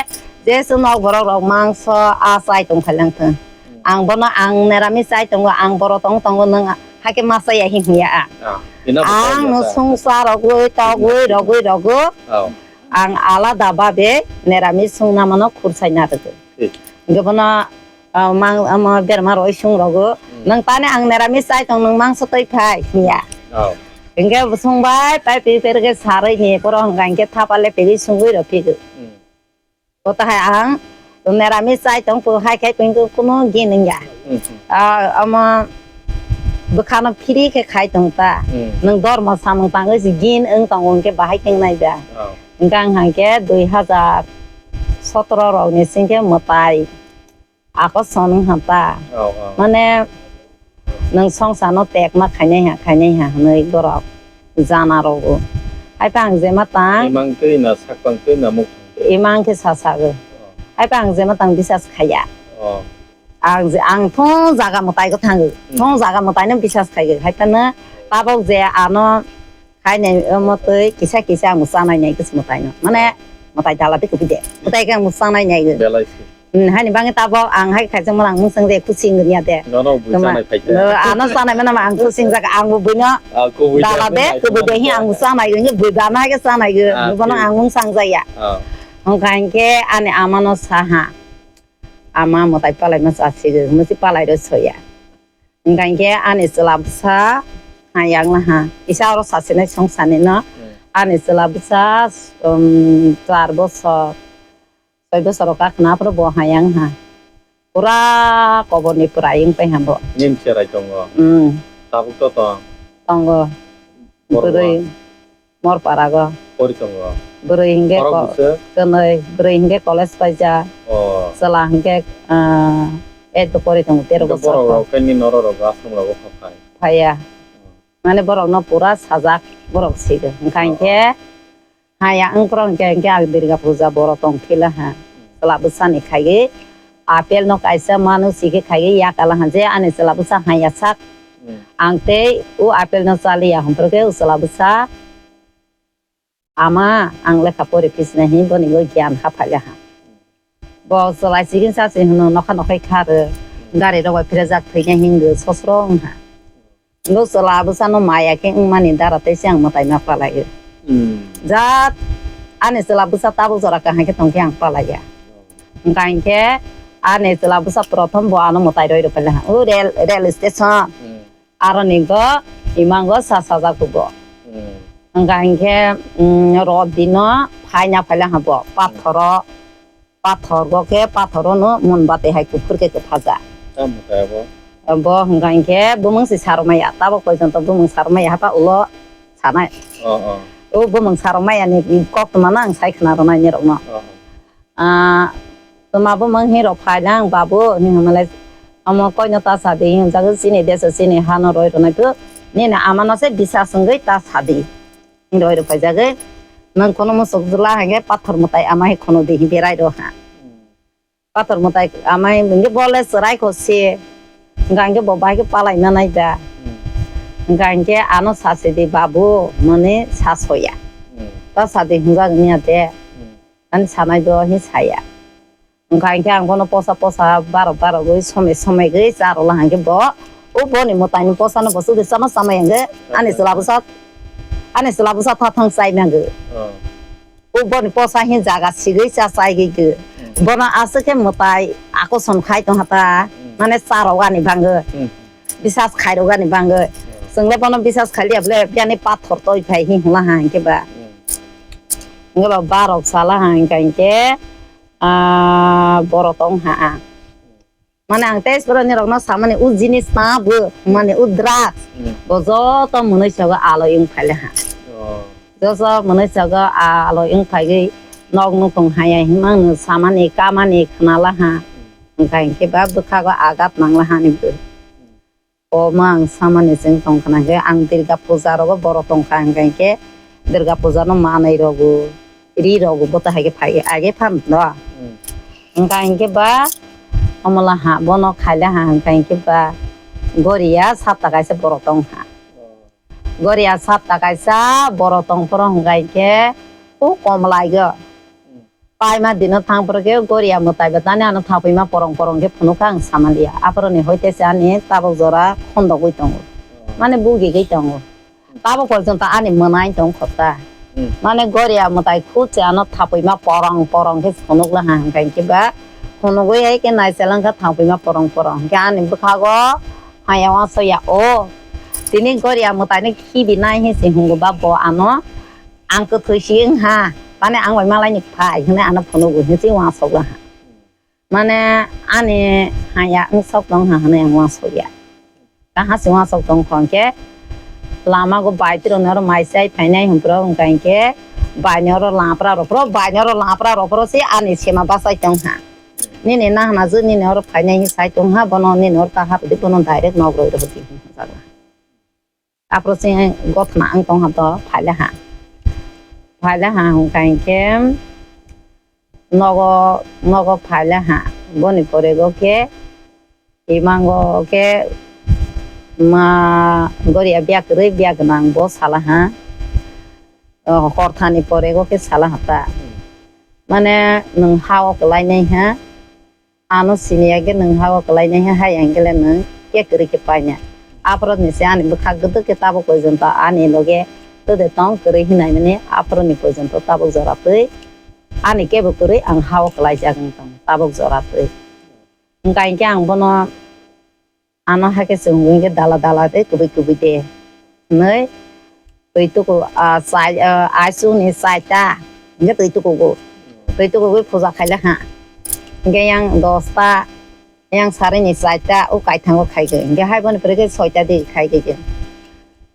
jesu nok borok rok mangso a chai tong phai lang thung. Hmm. Ang bono ang neramis chai tongo, ang boro tong tongo, nwng hakhe ma chaya hi hwnya a. Ah, ina bo Ang chaya no ta. Sungsa rogwi, togwi, rogwi, rogo. Oh. Ang alada babe neramis sungna mano khursaina rwgo. Thik. Hwnkhe bono, ah, mang, omo berma roi sung rogo. Hmm. Nwng tani ang neramis chai tong, nwng mangso twi phai, hwnya. Oh. Hwnkhe bo sung bai, pai pi per khe sarwi ni, borok hwnkha hwnkhe thapa le pegwi sungwi rw phigo. Hmm. Bo tahai ang neramis chai tong, bo hai khai tong, kuno gin wngya. Hmm, hmm. Ah, omo bwkhano free khe khai tong ta. Hmm. Nwng dormo samung tangwi se gin wng tongo hwnkhe bahai tong nai da. Oh. Hwnkhe ang hwnkhe dui hazar sotro rokni singkhe mwtai. Ako son wngkha ta. Oh, oh. Mane, nwng songsano tekma khainai ha, khainai ha hwnwi borok jana rogo. Hai pa ang jema tang. Imang twi na, sakpang twi na, muk. Imang khe sa sago. Oh. Hai pa ang jema tang bisas khaiya. Oh. Ang je, ang thong jaga mwtai go thango. Hmm. Thong jaga mwtai no bisas khaigo. Hai pa no tabok je ano khainai, omo twi kisa kisa ang chanai nai kis mwtai no. Mane, mwtai dala twi kubui de. Mwtai khe ang chanai nai go. Belai si. Hmm, hani bangwi tabok ang hai khaijak mano ang mungsang de kusing ya de. Nono bui Tuma-, chanai phaikha. No, ano chanai mano ang kusing jak ang bo buino Ah, kubui dala de, de, kubui de hi ang chanai gini bui bana ke chanai ge. Ah, bono thik. Ang mungsang jaya. Ah. Hongkha hingke ani amano saha. Ama mwtai palai ma chasi ge, musi palai ro soya. Hingkha hingke ani chwla bwsa ha yang laha. Isa oro sasinai song sani no. Hmm. Ani chwla bwsa, um, char bosor. Soi bosoro kakhwna aphuru bo hayang ha. Pura koborni pura ayung pai ha bo. Nim cherai tongo. Mm. Tabuk to tong. Tongo. Borok Bwrwi ba? Mor parago. Pori tongo. Bwrwi hingke Borok ko-, bwswk? Kwnwi, bwrwi hingke college paija. Oh. Chwla hingke, ah, eight bo pori tongo, tero Hingke bosor borok ko. Rok kaini norok rok ashram rogo phaphai. Phaiya. Hmm. Mane borok no pura sajak borok sigo. Hingkha Oh. hingke Haya wngkrok hingke, hingke ang Durga puja boro tong phila ha. Chwla bwsani khaigwi apple no kaisa manu sikhe khaigwi yakala ha je ani chwla bwsa haya sak. Hmm. Ang tei o apple no chaliya hwnphru khe o chwla bwsa ama ang lekha pori phisna hi boni bo gyan ha phaila ha. Bo chwla sikhe sa se hwno nokha nokhai kha rw gari rok bai phirajak thwina hingo sosro wng ha. Bo chwla bwsano maya khe wngmani dara tei se ang mwtai ma palai o. Hmm. Jat ani chwla bwsa tabuk jora kaham khe tong khe ang palai ya. Hwnkha hinkhe ani chwla bwsa prothom bo ano mwtai roi rw phaila ha. O rel, rel station. Hmm. Aroni go imango sa sajak bo. Hmm. Hwnkha hinkhe, mm, rot dino phaina phaila ha bo. Pathoro Pathor bo khe, pathor no munbati hai kuphur khe kwphaja. Tamo khe abo? Bo hwnkha hinkhe bumung se sarmaya, tabok poijonto bumung sarmaya hapa ulo sanai. Oh, oh. O bumung sarmaya ni koktwma no ang sai khna rwnai nirok no. Oh, oh. Ah, twma bumung hinwi rok phai lang babu hinwi malai omo koino ta sadi hinwi jago chini deso chini hano roi rwnai tu nini ama no se bisas wngwi ta sadi. Hinwi roi rok paijagwi, nwng kheno muchuk jwla hinkhe pathor mwtai ama hai kheno di hinwi berai rw ha. Pathor mwtai ama hai hinkhe bo le chwrai kho se. Hwnkha hinkhe bo bahai khe palai manai da. Hwnkha hinkhe ano sa se di babu, mani sa soya. Ta sa di hwnjak wngya de. Ani sanai do hin saya. Hwnkha hinkhe ang bono posa posa barok barogwi somai somai gwi charwla hinkhe bo O boni mwtaini posano bo chudui chama chama yang ge. Ani chwla bwsa, ani chwla bwsa tha thang chai nang ge. O boni posa hin jaga sigwi cha chai ge ge. Bono aswk khe mwtai ako son khai tong hata. Mane charok ani bangwi. Bisas khairok ani bangwi. Chwng le bono bisas khaliya bole biyani pathor toi phai hi hwnla ha hinkhe ba. Hinkhe ba barok sala ha hinkha hinkhe, ah, boro tong ha. Mane ang tei borok ni rok no samani o jinis ta bo mane o drugs bo joto mwnwi sogo aloi wng phaile ha. Joto mwnwi sogo aloi wng phaigwi nok nukhung haya himang no samani kamani khnala ha. Hinkha hinkhe ba bwkhago agat nangla hani bo. Omo ang samani chwng tongkha na khe, ang Durga puja rogo borok tongkha, hwnkha hinkhe Durga puja no manwi rogo, ri rogo, bo to hai khe phai, age phan do. Hwnkha hinkhe ba omola ha, bono khaila ha, hwnkha hinkhe ba Goria satta kaisa borok tongkha. Goria satta kaisa borok tongphuru hwnkha hinkhe o komlai go. Paima dino thang phuru khe Goria mwtai bo tani ano thapima porong porong khe phunukha ang samaliya. Aphuru ni hoite se ani tabuk jora khondogwi tongo. Mane bugigwi tongo. Tabuk porjonto ani mwnai tong khota. Mane Goria mwtai khu se ano thapima porong porong khe phunukla ha hwnkha hinkhe ba phunugwi hai khe naiselang kha thapima porong porong. Hinkhe ani bwkhago haya wansokya o. Tini Goria mwtai ni khibi nai hinwi se hungo ba bo ano. Ang kwthwi si wng ha, mane ang bai malai ni phai hwnwi ano phunugo hinwi uansukla ha. Mane ani haya wng sok tong ha hwnwi ang uansukya. Kaha se uansuk tong kho hwnkhe lama go bai twi rok ni oro mai chai phainai hwn phro hwnkha hinkhe bai ni oro lapra rw phro, bai ni oro lapra rw phro se ani sema bachai tong ha. Nini nahana je nini oro phainai hinwi sai tong ha, bono nini oro ta ha rwdi, bono direct nok rwi rwdi hwnwi sakla. Aphuru se gothna ang tong ha to phaila ha. Phaila ha hwnkha hinkhe nogo, nogo phaila ha. Boni pore go khe imango khe ma Goria biya kwrwi biya gwnang bo sala ha. O, hor thani pore go khe sala ha ta. Mane nwng ha o kwlai nai ha. Ano sini ya khe nwng ha o kwlai nai ha, hai ang khe le nwng khe kwrwi khe paina. Aphuru ni se ani bwkha gwdwk khe tabuk porjonto ani loge twdwi tong kwrwi hinai mani aphuru ni porjonto tabuk jora twi ani kebo kwrwi ang ha o kwlai jak wng tong tabuk jora twi. Hwnkha hinkhe ang bono ano hakhe chwng hwnkhe dala dala de kwbwi kwbwi de. Hwnwi twi tuku, ah, chai, ah, aisu ni chaita hwnkhe twi tukugo. Twi tukugwi puja khaila ha. Hwnkhe yang dosta, yang sari ni chaita o kaithango khaigwi. Hwnkhe hai boni pore khe soita di khaigwi.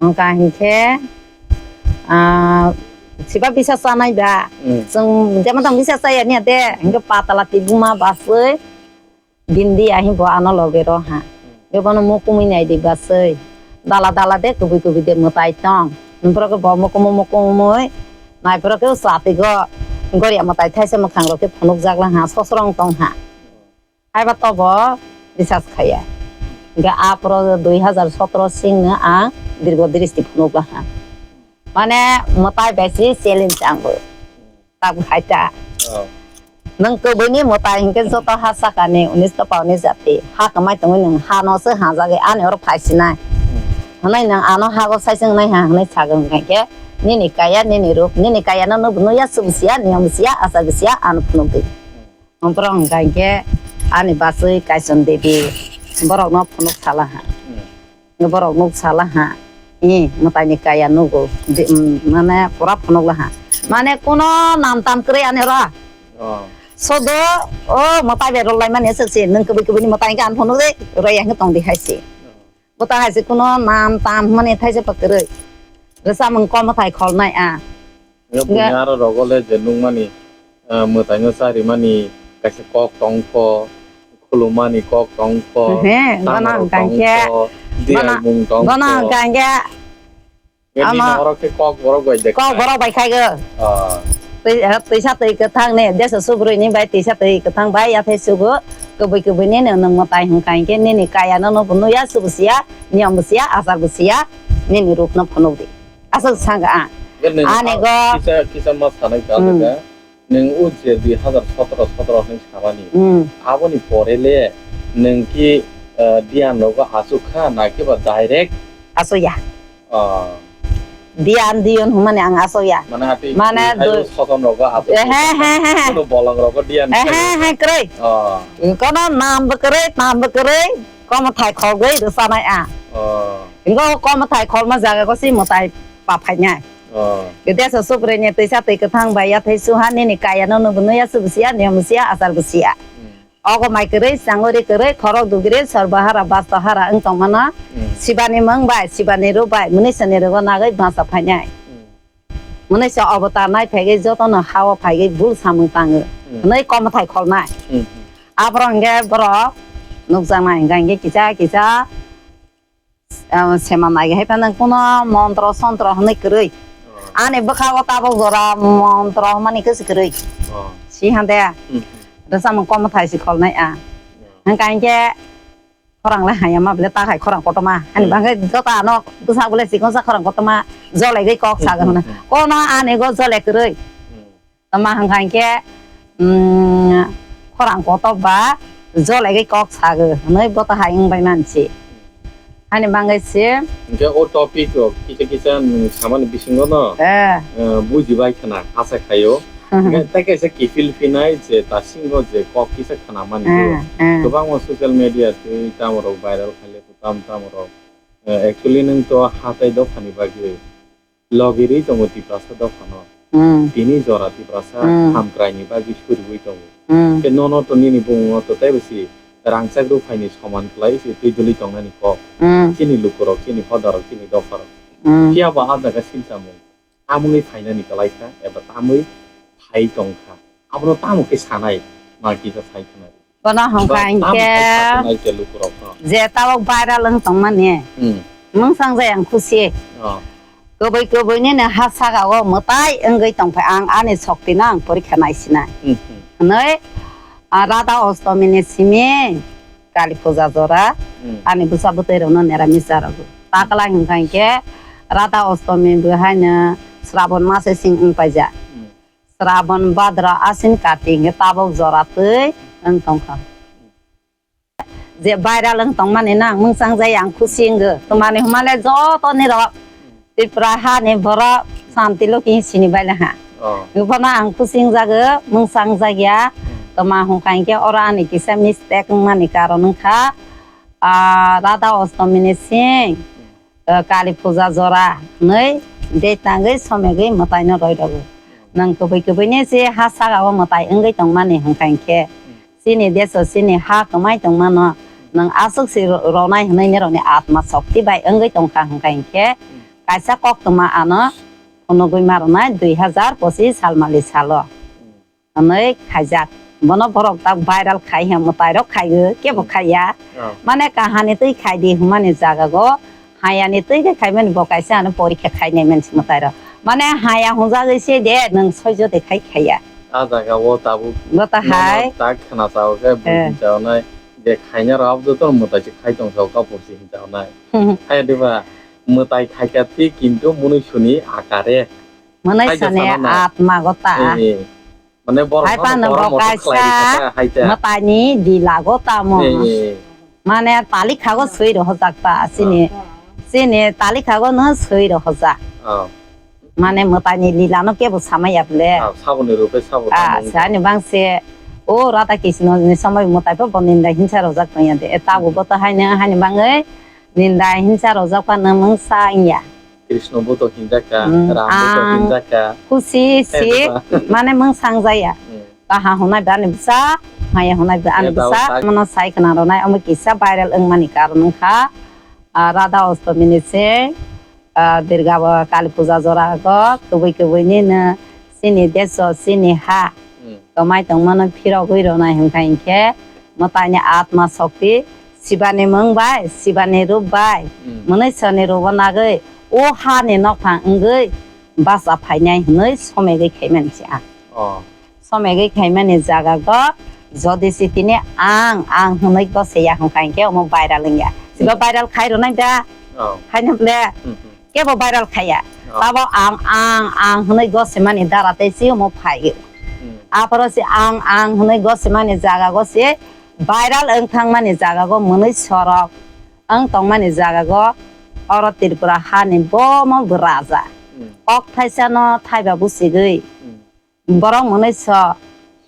Hwnkha hinkhe, ah, siba bisa chanai ba. Chwng jemon tong bisa chaya niya de. Hwnkhe patala tibuma baswi. Bindi ahi bo ano loge ro ha. Ebono mukumui nai di basui. Dala dala de kubui kubui de mwtai tong. Nokhrok bo mukumu mukumui. Naiphoro khe chati go. Goria mwtai thaisa mwkhang rok khe phunuk jak lang ha. Sosrong tong ha. Haiba tobo bisas khaya. Ga aphro dui hazar sotro sing no ang dirgo dristi phunuk lang ha. Mane mwtai bai si challenge ang bo. Tabuk hai ta. Oh. Nwng kubuni mwtai hinkhe joto ha sakani unis to pauni jati. Ha kwmai tongwi nwng ha no se ha jagwi ani oro phai sinai. Hmm. Hwnwi nwng ano ha go sai se wngnai ha hwnwi sagwi hwnkhe nini kaya nini ruk, nini kaya no nuk nuya, sub siya, niyom siya, achar siya, ano phunuk di. Hwnphro hwnkha hinkhe ani bachwi Kaison Devi borokno phunuk sala ha. Hmm. Borok nuk sala ha. I mwtai ni kaya nugo. Di, mm, mane pura phunuk la ha. Mane kuno nam tam kwrwi ani oro. Oh. Sodo, o mwtai bai rwlai mani se se nwng kubui kubui ni mwtai gan phunuk de. Roi yang tong di hai se. Oh. Bwta hai se kuno nam tam mani thai se pa kwrwi. Rwchapmung kom thai khol nai a. Nge buini aro rogo le je nukmani, eh, mwtaino charimani kaisa kok tongkho, khulumani kok tongkho, he, gana tangro hwnkha khe, tongkho, gana, diaimung tongkho. Gana hwnkha khe, nge bini ama oro khe kok borok bai de kok khai. Borok bai khai go. Ah. Twi-, eh, twisa twi kwthang ne, jesa subrui ni bai twisa twi kwthang bai yathai sugo, kubui kubui nini nwng mwtai hwnkha khe nini kaya no no bo nuya, subu siya, niyom bo siya, achar bo siya, nini ruk no phunuk di. Aswk sangka ang. Ani go kisa, kisa ma sanai ka. Hmm. Nwng o je dui hazar sotro, sotro hinwi samani. Hmm. Aboni pore le nwng ki eh, diyan rogo asuk kha, na kiba direct? Asuk ya. Oh. Diyan diyon humani ang asuk ya. Mane ati Mane hai do- soton rogo asuk. Eh, he, he, he, he. Kono bolong rogo diyan Eh, he, khe. He, kroi. Oh. Kono nam bo kroi, tam bo kroi. Komo thai khogoi do sanai a. Oh. Ingo komo thai khol ma jaga ko si mo tai pa phai nai. Oh. Gede so supre ne tisa tei kathang bai ya thai su ha nini kaya no no no ya su siya, ne mo siya, asar bo siya. Hmm. Ogo mai kwrwi, changori kwrwi, khorok dugri, sorbo hara, basto hara wng tongmano. Hmm. Sibani mung bai, sibani rw bai, mwnwi sani rwgo nagwi basa phainai. Hmm. Mwnwi se obotar nai phaigwi jotono hao phaigwi bul samung tango. Hmm. Hwnwi komothai kholnai. Hmm. Aphoro hwnkhe borok nukjaknai hwnkha hwnkhe kisa kisa Ah, sema nai hai phano kuno montro sontro hwnwi kwrwi. Oh. Ani bwkhago tabuk jora montro hwnmani kwswi kwrwi. Oh. Si hande. Hmm. Rwchapmung komothai si kholnai a. Oh. Hwnkha hinkhe khorang le haya ma bwle ta hai khorang kotorma. Hani Hmm. bangkhe joto ano bwsa bwle chikon sa khorang kotorma jole gwi kok sago Hmm, hmm, hwnwi. Hmm. Kono ani go jole kwrwi. Hmm. Tama hwnkha hinkhe, mm, khorang kotor ba jolai kok sago hwnwi bo to hai wng bai mansi. Hani bangwi se. Hinkhe o topic rok kisa kisa nwng samani bisingo no, Eh. eh, bujibai khna asa khaio. Hinkhe tei kaisa kiphil phinai je tasingo je kok kisa khna mani Eh, eh. kwbangma social media tei tamo rok viral khaile tam tamo rok. Eh, actually nwng to hatai dophani bagwi. Logirwi tongo Tiprasa dophano. Hmm. Tini jora Tiprasa Hmm. hamkraini bagwi suriwi tongo. Hmm. Khe nono to nini bumungo to teibo si rangchak rwphaini soman khlai se twi dwlwi tongnani kok. Hmm. Chini lukurok, chini hodarok, chini dopharok. Hmm. Phiya bo a jaga silchamung tamungwi phainani kwlai kha eba tamwi phai tong kha. Abono tamo khe sanai ma kisa sai khna. Bono hwnkha Ba, tamo hinkhe hai saknai je lukurok no. Je tabuk viral wng tongmani. Hmm. Mungsang jai ang khusi. Oh. Kwbwi kwbwi nini ha saka o mwtai wngwi tongphai ang ani shokti no ang porikha naisinai. Hmm, hmm. Hwnwi, ah, Radha Ostomi ni simi Kali puja jora Hmm. ani bwsa bwtwi rok no neramis jarogo. Takla hwnkha hinkhe Radha Ostomi bo haino Srabon mase sing wng paijak. Hmm. Srabon, Bhadra, Ashin, Kati hwnkhe tabuk jora twi wng tongkha. Je viral wng tongmani no ang mungsang jai ang khusi wngo. Twmani hwnmale jotoni rok Tripura hani borok Santi Loki sini baile ha. Oh. Bono ang khusi wngjago, mungsang jakya. Hmm. Twma hwnkha hinkhe oro ani kisa mistake wngmani karon wngkha, ah, Radha Ostomi ni sing. Eh, Kali puja jora hwnwi date tangwi somegwi mwtaino roi rwgo. Nwng kwbwi kwbwini se ha saka o mwtai wngwi tongmani hwnkha hinkhe chini deso chini ha kwmai tongmano nwng aswk se ro-, ronai hwnwi nirokni atma shokti bai wngwi tongkha hwnkha hinkhe kaisa koktwma ano phunugwi ma rwnai dui hazar pochis salmali salo. Hwnwi khaijak. Bono borok tak viral khai hwnwi mwtairok khaiwi kebo Hmm. khaiya. Oh. Mane kahani twi khaidi hwnmani jagago hayani twi khe khaimani bo kaisa ano porikha khainai mansi mwtairok. Mane haya hwnjagwi se de nwng soijo de khai khaiya. A jaga o tabuk Bo ta hai. Nono tak khna sao khe Eh. buji chaonai je khaina rok joto mwtai se khai tong sao kapo se hin chaonai. Hai diba mwtai khaika thik kintu mwnwi suni akare. Mwnwi Hai sani jasano na. Atma gota. Eh, eh. Mane borok Hai phano phano bo borok motor kaisa khlai rikha ta, hai ta. Mwtaini dila go tamo. Eh, eh. Mane talikhago swi rohojak ta, chini, Ah. chini talikhago no swi rohojak. Ah. Mane mwtaini lila no kebo samaya ble. Ah, saboni rupe sabo Ah, tamo wngkha. Sani bangse, o Radha Krishna ni somoi mwtai bo bo ninda hinsa rojak tongya de. E tabu Hmm. bo to haino, haino bangwi ninda hinsa rojak pa no mungsa wngya. Krishna bo to hinjak kha, Hmm, Ram bo to ang hinjak kha. Khusi si, Eba. Mane mungsang jaya. Hmm. Kaha hwnai ba ani bwsa, haya hwnai ba ani Eba bwsa. Utak. Mono sai khna rwnai, omo kisa viral wngmani karon wngkha, ah, Radha Ostomi ni se, ah, Durga bo Kali puja jora go, kwbwi kwbwi ni no chini deso, chini ha. Hmm. Kwmai tongmano phirogwi rwnai hwnkha hinkhe mwtaini atma shokti Sibani mung bai, Sibani rup bai, Hmm. mwnwi sani rubo nagwi o hani nokphang wngwi bacha phainai hwnwi somegwi khaimani se ang. Oh. Somegwi khaimani jagago jodi si tini ang, ang hwnwi gose ya hwnkha hinkhe omo viral wngya. Sibo Hmm. viral khai rwnai da? Oh. Haino ble? Hmm, hmm. Kebo viral khaiya. Oh. Tabo ang, ang, ang hwnwi gosimani dara tei si omo phai. Hmm. Aphoro si ang, ang hwnwi gosimani jagago si Viral wng thangmani jagago mwnwi sorok wng tongmani jagago oro Tripura hani bomo bo raja. Hmm. Kok thaisano thaiba busigwi. Hmm. Borok mwnwi so,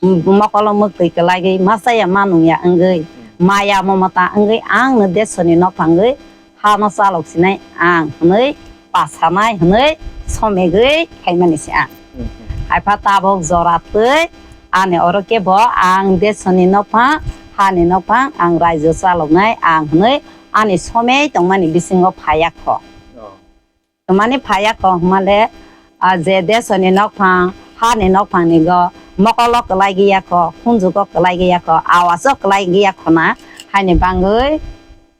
m-, mokolo mwktwi kwlaigwi, machaya manungya wngwi, maya momota wngwi, ang no desoni nokphangwi hano chalok sinai ang hwnwi pasanai hwnwi somegwi khaimani se ang. Hmm, hmm. Haipha tabok jora twi ani oro kebo ang desoni nokphang, hani nokphang ang raijio chaloknai ang hwnwi ani somei tongmani bisingo phaiya kho. Oh. Twmani phaiya kho hwnmale, ah, je desoni nokphang, hani nokphangni go mokolo kwlai giya kho, khunjugo kwlai giya kho, awaso kwlai giya kho na, haini bangwi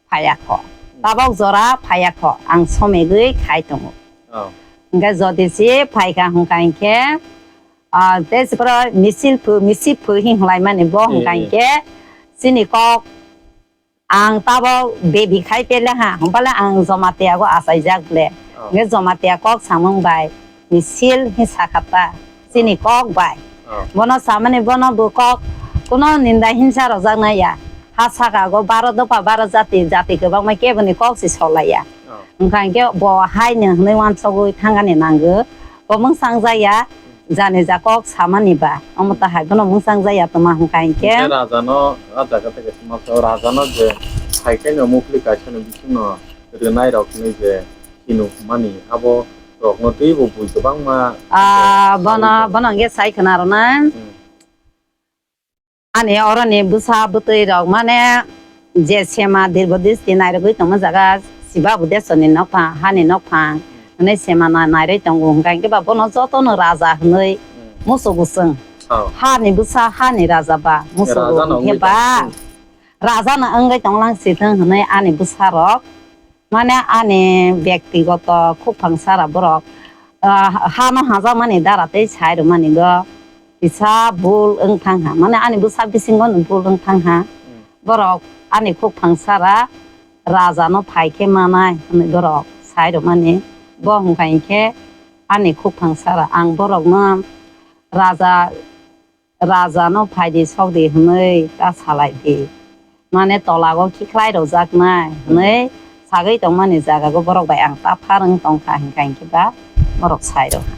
phaiya kho. Tabok jora phaiya kho, ang somegwi khai tongo. Oh. Hwnkhe jodi si phaikha hwnkha hinkhe, ah, tei siporo misil phu, misil phu hin hwlaimani bo hwnkha eh, eh, hinkhe chini kok Ang tabok baby khai pele ha, hwnpale ang Jamatia go achaijak ble. Oh. Hwnkhe Jamatia kok samung bai, misil hi sakha ta, chini kok bai. Oh. Bono samani bono bo kok kuno ninda hinsa rojak nai ya. Ha saka go baro dopha baro jati, jati kwbangma keboni kok si solai ya. Oh. Hwnkha hinkhe bo hai no hwnwi uansugwi thangani nango. Bo mwngsang jaya, jani ja kok samani ba. Omo ta hai bono mwngsang jaya tongma hwnkha hinkhe. Hinkhe raja no, ah, jaga tei kaisa masa o raja no je hai khe no mukhli kaisa ni bising no rwnai rok hinwi je hino hwnmani abo rok no twibo bui kwbangma Ah, bono, bono hwnkhe sai khna rwna. Hmm. Ani oroni bwsa bwtwi rok mane je sema dirgo dristi nairogwi tongma jaga siba bo desoni nokphang, hani nokphang hwnwi sema na-, nairwi tongo hwnkha hinkhe ba bono jotono raja hwnwi musugo chwng. Oh. Hani bwsa, hani raja ba musugo raja no hwnkhe wngwi ba tong-, raja no wngwi tonglang sithwng hwnwi ani bwsa rok. Mane ani byaktigoto khukphang sara borok, ah, hano hajakmani dara tei sai rwmani go kisa bul wng thang ha. Mane ani bwsa bisingo no bul wng thang ha. Hmm. Borok ani khukphang sara raja no phai khe manai hwnwi borok sai rwmani. Bo hwnkha hinkhe ani khukphang sara ang borok no raja Raja no phai di sok di hwnwi ta salai di. Mane tola go khiklai rwjak nai hwnwi sagwi tongmani jaga go borok bai ang ta pharwng tong kha hwnkha hinkhe ba borok sai rw kha.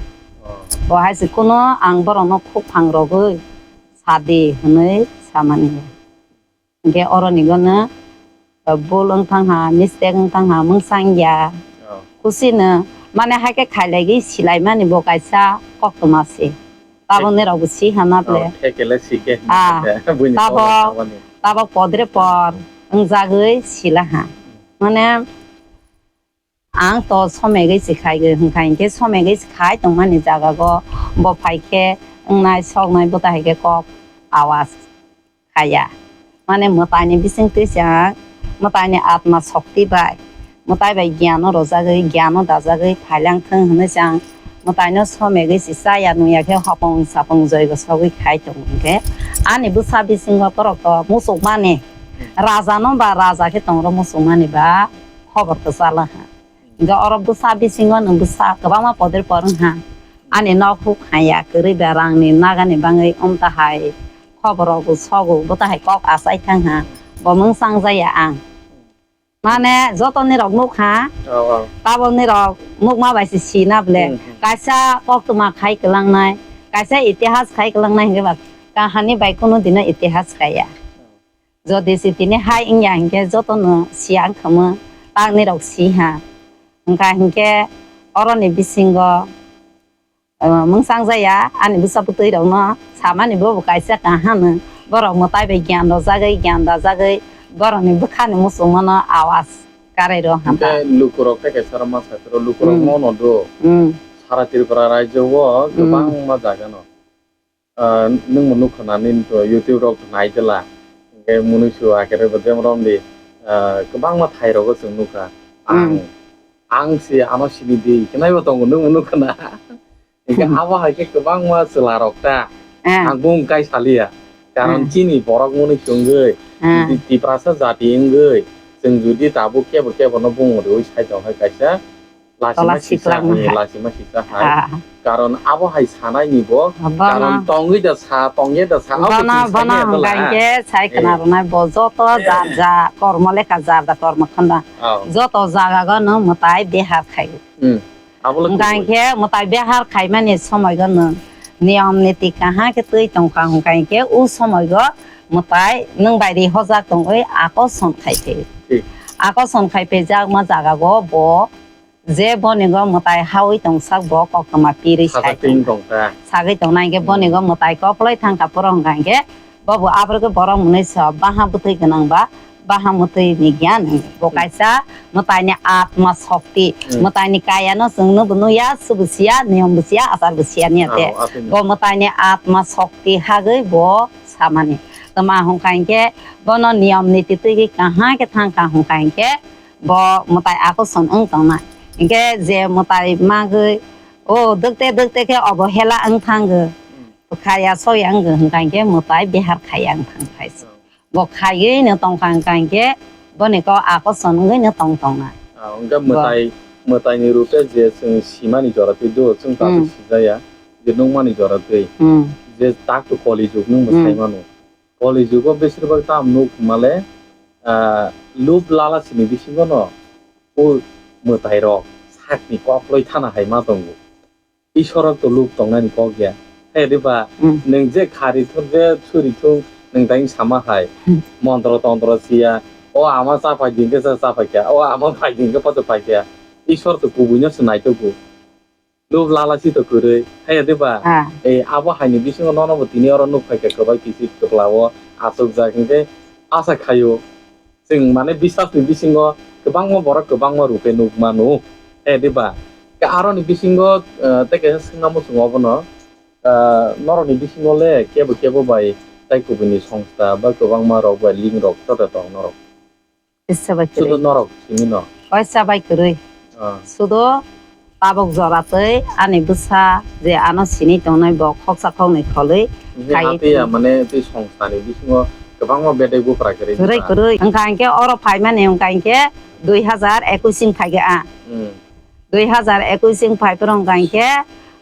Oh. Bo hai se kuno ang borok no khukphang rwgwi sa di hwnwi samani. Hinkhe oroni gono bul wng thang ha, mistake wng thang ha, mwngsang ya. Oh. Kusino, mane, hai khe khailai gwi silai mani bo kaisa koktwma se. Tabok nirok bo si hana ble. Oh, thekele si khe hina ah, khe, buini tabok, koktwma ni. Tabok podre por wng jagwi sila ha. Mane, Ang to somegwi se khaigwi hwnkha hinkhe somegwi se khai tongmani jagago bo phai khe wngnai soknai bo ta hai khe kok awas khaiya. Mane mwtaini bisingtwi se ang mwtaini atma shokti bai mwtai bai gyano rwjagwi gyano dajagwi phailang thwng hwnwi se ang mwtaino somegwi se chaya nungya khe hopong sapong joigo sogwi khai tongo hinkhe ani bwsa bisingo borok to muchukmani rajano ba raja khe tongrok muchukmani ba khobor kwchalo ha. Hinkhe oro bwsa bisingo nwng bwsa kwbangma poder por wngha. Ani nok huk haya kwrwi ba rangni nagani bangwi wng tahai khoborogo sogo bo tahai kok achai thangha. Bo mwngsang jaya ang. Mane jotoni rok nukha. Oh, oh. Taboni rok nukma bai se sina ble. Hmm, hmm. Kaisa koktwma khai kwlangnai, kaisa itihas khai kwlangnai hinkhe ba kahani bai kunu dino itihas kaiya. Jodi se tini hai wngya hinkhe jotono siya wngkhamu, takni rok siha. Wngkha hinkhe oroni bisingo, eh, mwngsang jaya ani bwsa bwtwi rokno samani bobo kaisa kaham no. Borok mwtai bai gyan rojagwi, gyan dajagwi borokni bwkhani muchungmano awas karai rw hamkha. Hinkhe lukurok tei kaisa rok ma sai phuru lukurok hmm mono do. Hmm. Sara Tripura rajyo o hmm kwbangma jaga no. Ah, nwng bo nukha na nini to YouTube rok nai jela. Hinkhe munui su akere bo jemrom di, ah, kwbangma thai rogo chwng nukha. Ang, mm, ang se ano sini di, hwnai bo tongo nwng bo nukha na. Hinkhe abo hai khe kwbangma chwla rok ta. Ah. Ang bung kai saliya. Karon, ah, chini borok munui su wngwi, ah, jodi Tiprasa jati wngwi, chwng jodi tabuk kebo kebo no bung riwi sai tong hai kaisa, Tola Lasima sisa siklak hai, hai. Lasima sisa hai. Ah. Karon abo hai sanai ni bo, Bono karon tongwi da sa, tongya da sa, abo Bono, chwng bono sanya da la. Hwnkha hinkhe sai Hmm. khna rwnai bo joto Hmm. jar ja kormo lekha jar da kormo khanda. Oh. Joto jaga go no mwtai behar khai. Hmm. Abo le Hwnkha kubui. Hinkhe mwtai behar khaimani somoi go no niyom niti kaham khe twi tongkha hwnkha hinkhe u somoi go mwtai nwng bai ri hojak tongwi akoson khai phi. Thik. Akoson khai phi jakma jaga go bo Je boni go mwtai hawi tongsak bo koktwma pirwi Sajak sai tong tongkha. Sagwi tongnai hinkhe boni go Hmm. mwtai koploi thangkha poro hwnkha hinkhe bobo aphuru khe borok mwnwi sa baha bwtwi gwnang ba baha mwtwi ni gyan hwnkhe. Bo Hmm. kaisa mwtai ni atma sokti, Hmm. mwtai ni kaya no chwng no bo nuya, subu siya, niyom bo siya, achar bo siya niya te. Oh, atwino. Bo mwtai ni atma sokti hagwi bo samani. Tma hwnkha hinkhe bono niyom niti twi kaham khe thangkha hwnkha hinkhe bo mwtai akoson wng tongnai. Hinkhe je mwtai magwi, o, dwkte dwkte khe obohela wng thango. Hmm. Khaya soya wng hwnkha hinkhe mwtai behar khaya wng thang khai se. Hmm. Bo khaiwi no tongkha hwnkha hinkhe boni kok akoson wngwi no tong tongnai. Ah, hwnkhe Bo mwtai, mwtai ni rupe je chwng simani jora twi do, chwng tabuk Hmm. sijaya, je nukmani jora twi. Hmm. Je tak to koli jug nung Hmm. mwsai mano. Koli jugo besir bak tam nuk male, ah, lub lala sini bisingo no o mwtai rok sakni kokloi thana hai ma tongo. Isor rok to lub tongnani kok ya. Hai diba, Hmm. nwng je khari thung je suri thung nwng tai sama hai. Hmm. Montro tontro siya. O ama cha phai din khe cha cha phai kya. O ama phai din khe pocho phai kya. Isor to kubui no se naitogo. Lub lala si to kwrwi. Hai diba? Ah. Eh, abo hai ni bisingo nono bo tini oro nuk phai kha kwbai kisi kwpla o achuk jak hinkhe asa khaio. Chwng mane bisas ni bisingo kwbangma borok kwbangma rupe nuk mano. Hai diba? Khe aro ni bisingo, eh, tei kaisa swngna muchungo abono, eh, norok ni bisingo le kebo kebo bai tai kubui ni songsta ba kwbangma rok bai link rok joto tong norok. Kisa bai kwrwi. Sudo norok simi no. Kaisa bai kwrwi. Ah. Sudo tabuk jora twi ani bwsa je ano sini tongnai bo khoksa khoknwi kholwi Nini kai. Hati ya mane twi songsa ni bisingo kwbangma bedai bupra kwrwi Kwrwi diba? Kwrwi. Wngkha hinkhe oro phaimani wngkha hinkhe dui hazar ekwis sing phaiga a. Hmm. Dui hazar ekwis wng phai phuru hwnkha hinkhe,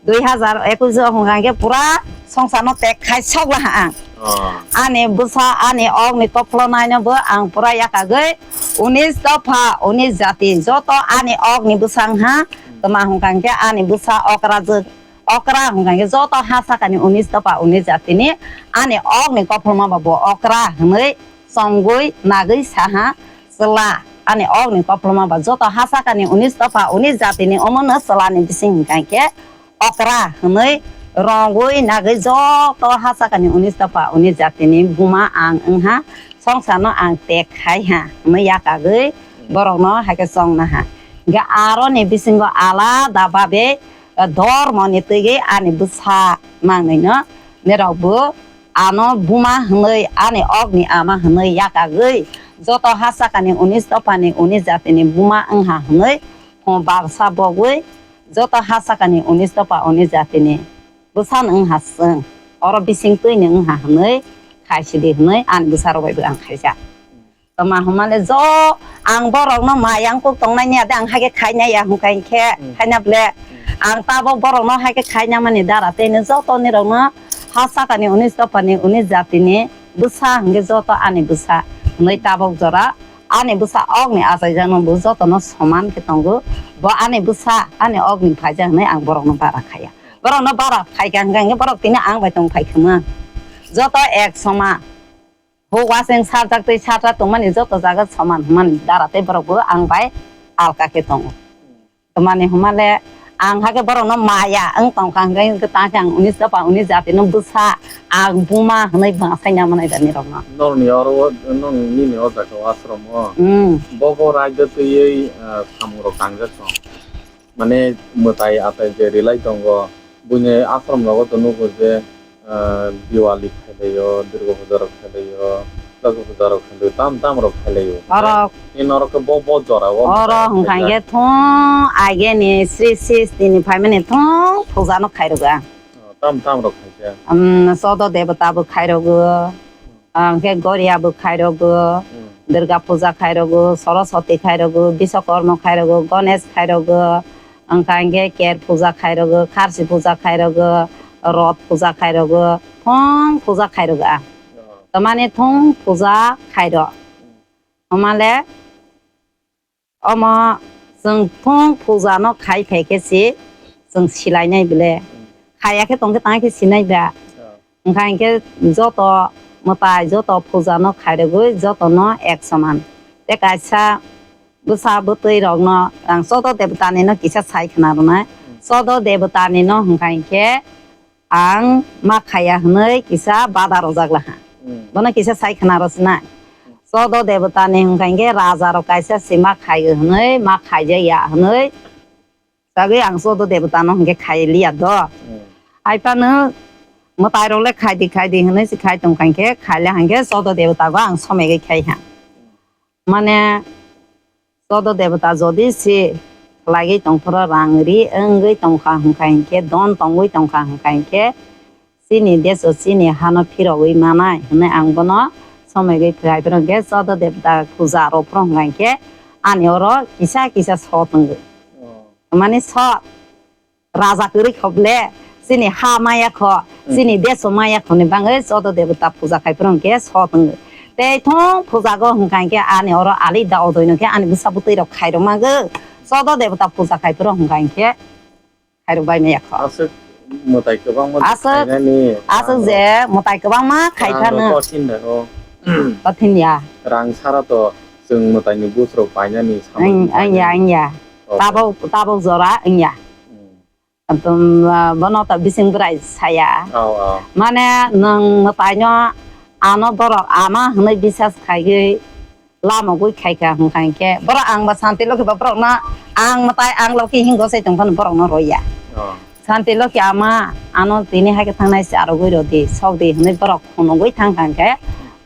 dui hazar ekwis o hwnkha hinkhe pura songsarno tek khai sok laha ang. Oh. Ani bwsa, ani okni kophlonaino bo ang pura yakagwi unis dopha, unis jati, joto ani okni bwsa wngha, Hmm. tma hwnkha hinkhe ani bwsa okra jwk, okra hwnkha hinkhe joto ha sakani unis dopha, unis jatini ani okni kophlono bo okra hwnwi chongwi nagwi saha chwla ani okni koploma ba joto ha sakani unis dopha unis jatini omono chwlani bising hwnkha hinkhe okra hwnwi rongwi nagwi joto ha sakani unis dopha unis jatini buma ang wngha songsarno ang tek khai ha hwnwi yakagwi borokno haikhe chongna ha. Hinkhe aroni bisingo alada babe, eh, dormoni twigwi ani bwsa mangnwino nirokbo ano buma hwnwi, ani okni ama hwnwi yakagwi, joto ha sakani unis dophani unis jatini buma wngha hwnwi, hwn barsa bogwi, joto ha sakani unis dopha unis jatini bwsano wngha chwng, oro bising twini wngha hwnwi, khaisidi hwnwi ani bwsarok bai bo ang khaijak. Tama hwnmale jo ang borokno maya wngkuk tongnai niya de ang haikhe khainai ya hwnkha hinkhe Hmm. khaina ble Hmm. ang tabok borokno haikhe khaina mani dara tei no joto nirokno ha sakani unis dophani unis jatini bwsa hwnkhe joto ani bwsa hwnwi tabok jora ani bwsa okni achaijakno bo jotono soman khe tongo bo ani bwsa ani okni phaijak hwnwi ang borokno bara khaiya borokno bara khaikha hwnkha hinkhe borok tini ang bai tong phai khwma joto ek soma. Bo waseng sarjak tei sarjak tongmani joto jaga soman hwnmani dara tei borok bo ang bai alka khe tongo. Tamani hwnmale ang hakhe borokno maya wng tongkha hwnkhe tangkhe ang unis dopha unis jatino bwsa ang buma hwnwi bwsai nang manai da nirokno. Norokni oro o, nong nini o jaga o ashram o. Hmm. Bobo raida twiwi, ah, samung rok tangjak tong. Mane mwtai atai je rilai tongo, buini ashram nogo to nugo je, ah, Diwali khailaio, Durga puja rok khailaio, Laki puja rok khailaio, tam tam rok khailaio. Oro. Ni norok khe bo, bo jora o Oro mwtai hwnkha khaijak. Hinkhe thung aigeni Sri Sri Sri ni phaimani thung puja no khairwgo ang. Oh, tam tam rok khaijak. Um, Chodo Debota bo khairwgo. Ang khe Goria bo khairogo, Hmm. Durga puja khairogo, Saraswati khairogo, Biswakarma khairogo, Ganesh khairogo, Wngkha hinkhe ker puja khairogo, kharsi puja khairogo, rot puja khairogo, thong puja khairogo ang. Oh. Tamani thong puja khairo. Hmm. Omale omo chwng thong puja no khai phai khe si chwng silainai bile. Hmm. Khaya khe tong khe tang khe sinai ba. Oh. Wngkha hinkhe joto mwtai, joto puja no khairogwi joto no ek soman. Tei kaisa bwsa bwtwi rok no ang chodo debota ni no kisa sai khna rwnai. Hmm. Chodo debota ni no wngkha hinkhe ang ma khaya hwnwi kisa bada rojak laha. Hmm. Bono kisa sai khna rwsnai. Hmm. Chodo debota ni wngkha hinkhe raja rok kaisa si ma khaio hwnwi, ma khaijaya hwnwi. Sagwi ang chodo debota no hinkhe khai liya do. Hmm. Hai phano mwtai rok le khai di, khai di hwnwi se khai tong kha hinkhe, khai le hinkhe chodo debota go ang somegwi khai ha. Mane chodo debota jodi se khlaigwi tong phoro rang ri wngwi tong kha hwnkha hinkhe, don tongwi tong kha hwnkha hinkhe, chini deso chini hano phirogwi manai hwnwi ang bono somegwi phai phano hinkhe chodo debota puja rw phano hwnkha hinkhe ani oro kisa kisa so tongwi. Oh. Mani so raja kwrwi kho ble, chini ha maya kho, hmm, chini deso maya kho ni bangwi chodo debota puja khai phano hinkhe so tongwi. Tei thung puja go hwnkha hinkhe ani oro ali da odoi no khe ani bwsa bwtwi rok khairok magwi chodo debota puja khai phano hwnkha hinkhe khairok bai maya kho. Aswk mwtai kwbangma khainani aswk rang je mwtai kwbangma khai rang phano kothin da o. Kothin ya. Rang sara to chwng mwtai ni bus rok painani samung ang, ang ya, ang ya. Okay. Tabok, tabok jora ang ya. Hmm. Atum, ah, bono to bising bwrai saya. Oh, oh. Mane nwng mwtai no ano borok ama hwnwi bisas khaigwi lamogwi khaikha hwnkha hinkhe, borok ang ba Santi Lokhi ba borokno ang mwtai ang Lokhi hingo se tongphano borokno roya. Oh. Santi Lokhi ama ano tini haikhe thangnai se arogwi rodi, sokdi hwnwi borok phunugwi thangkha hinkhe,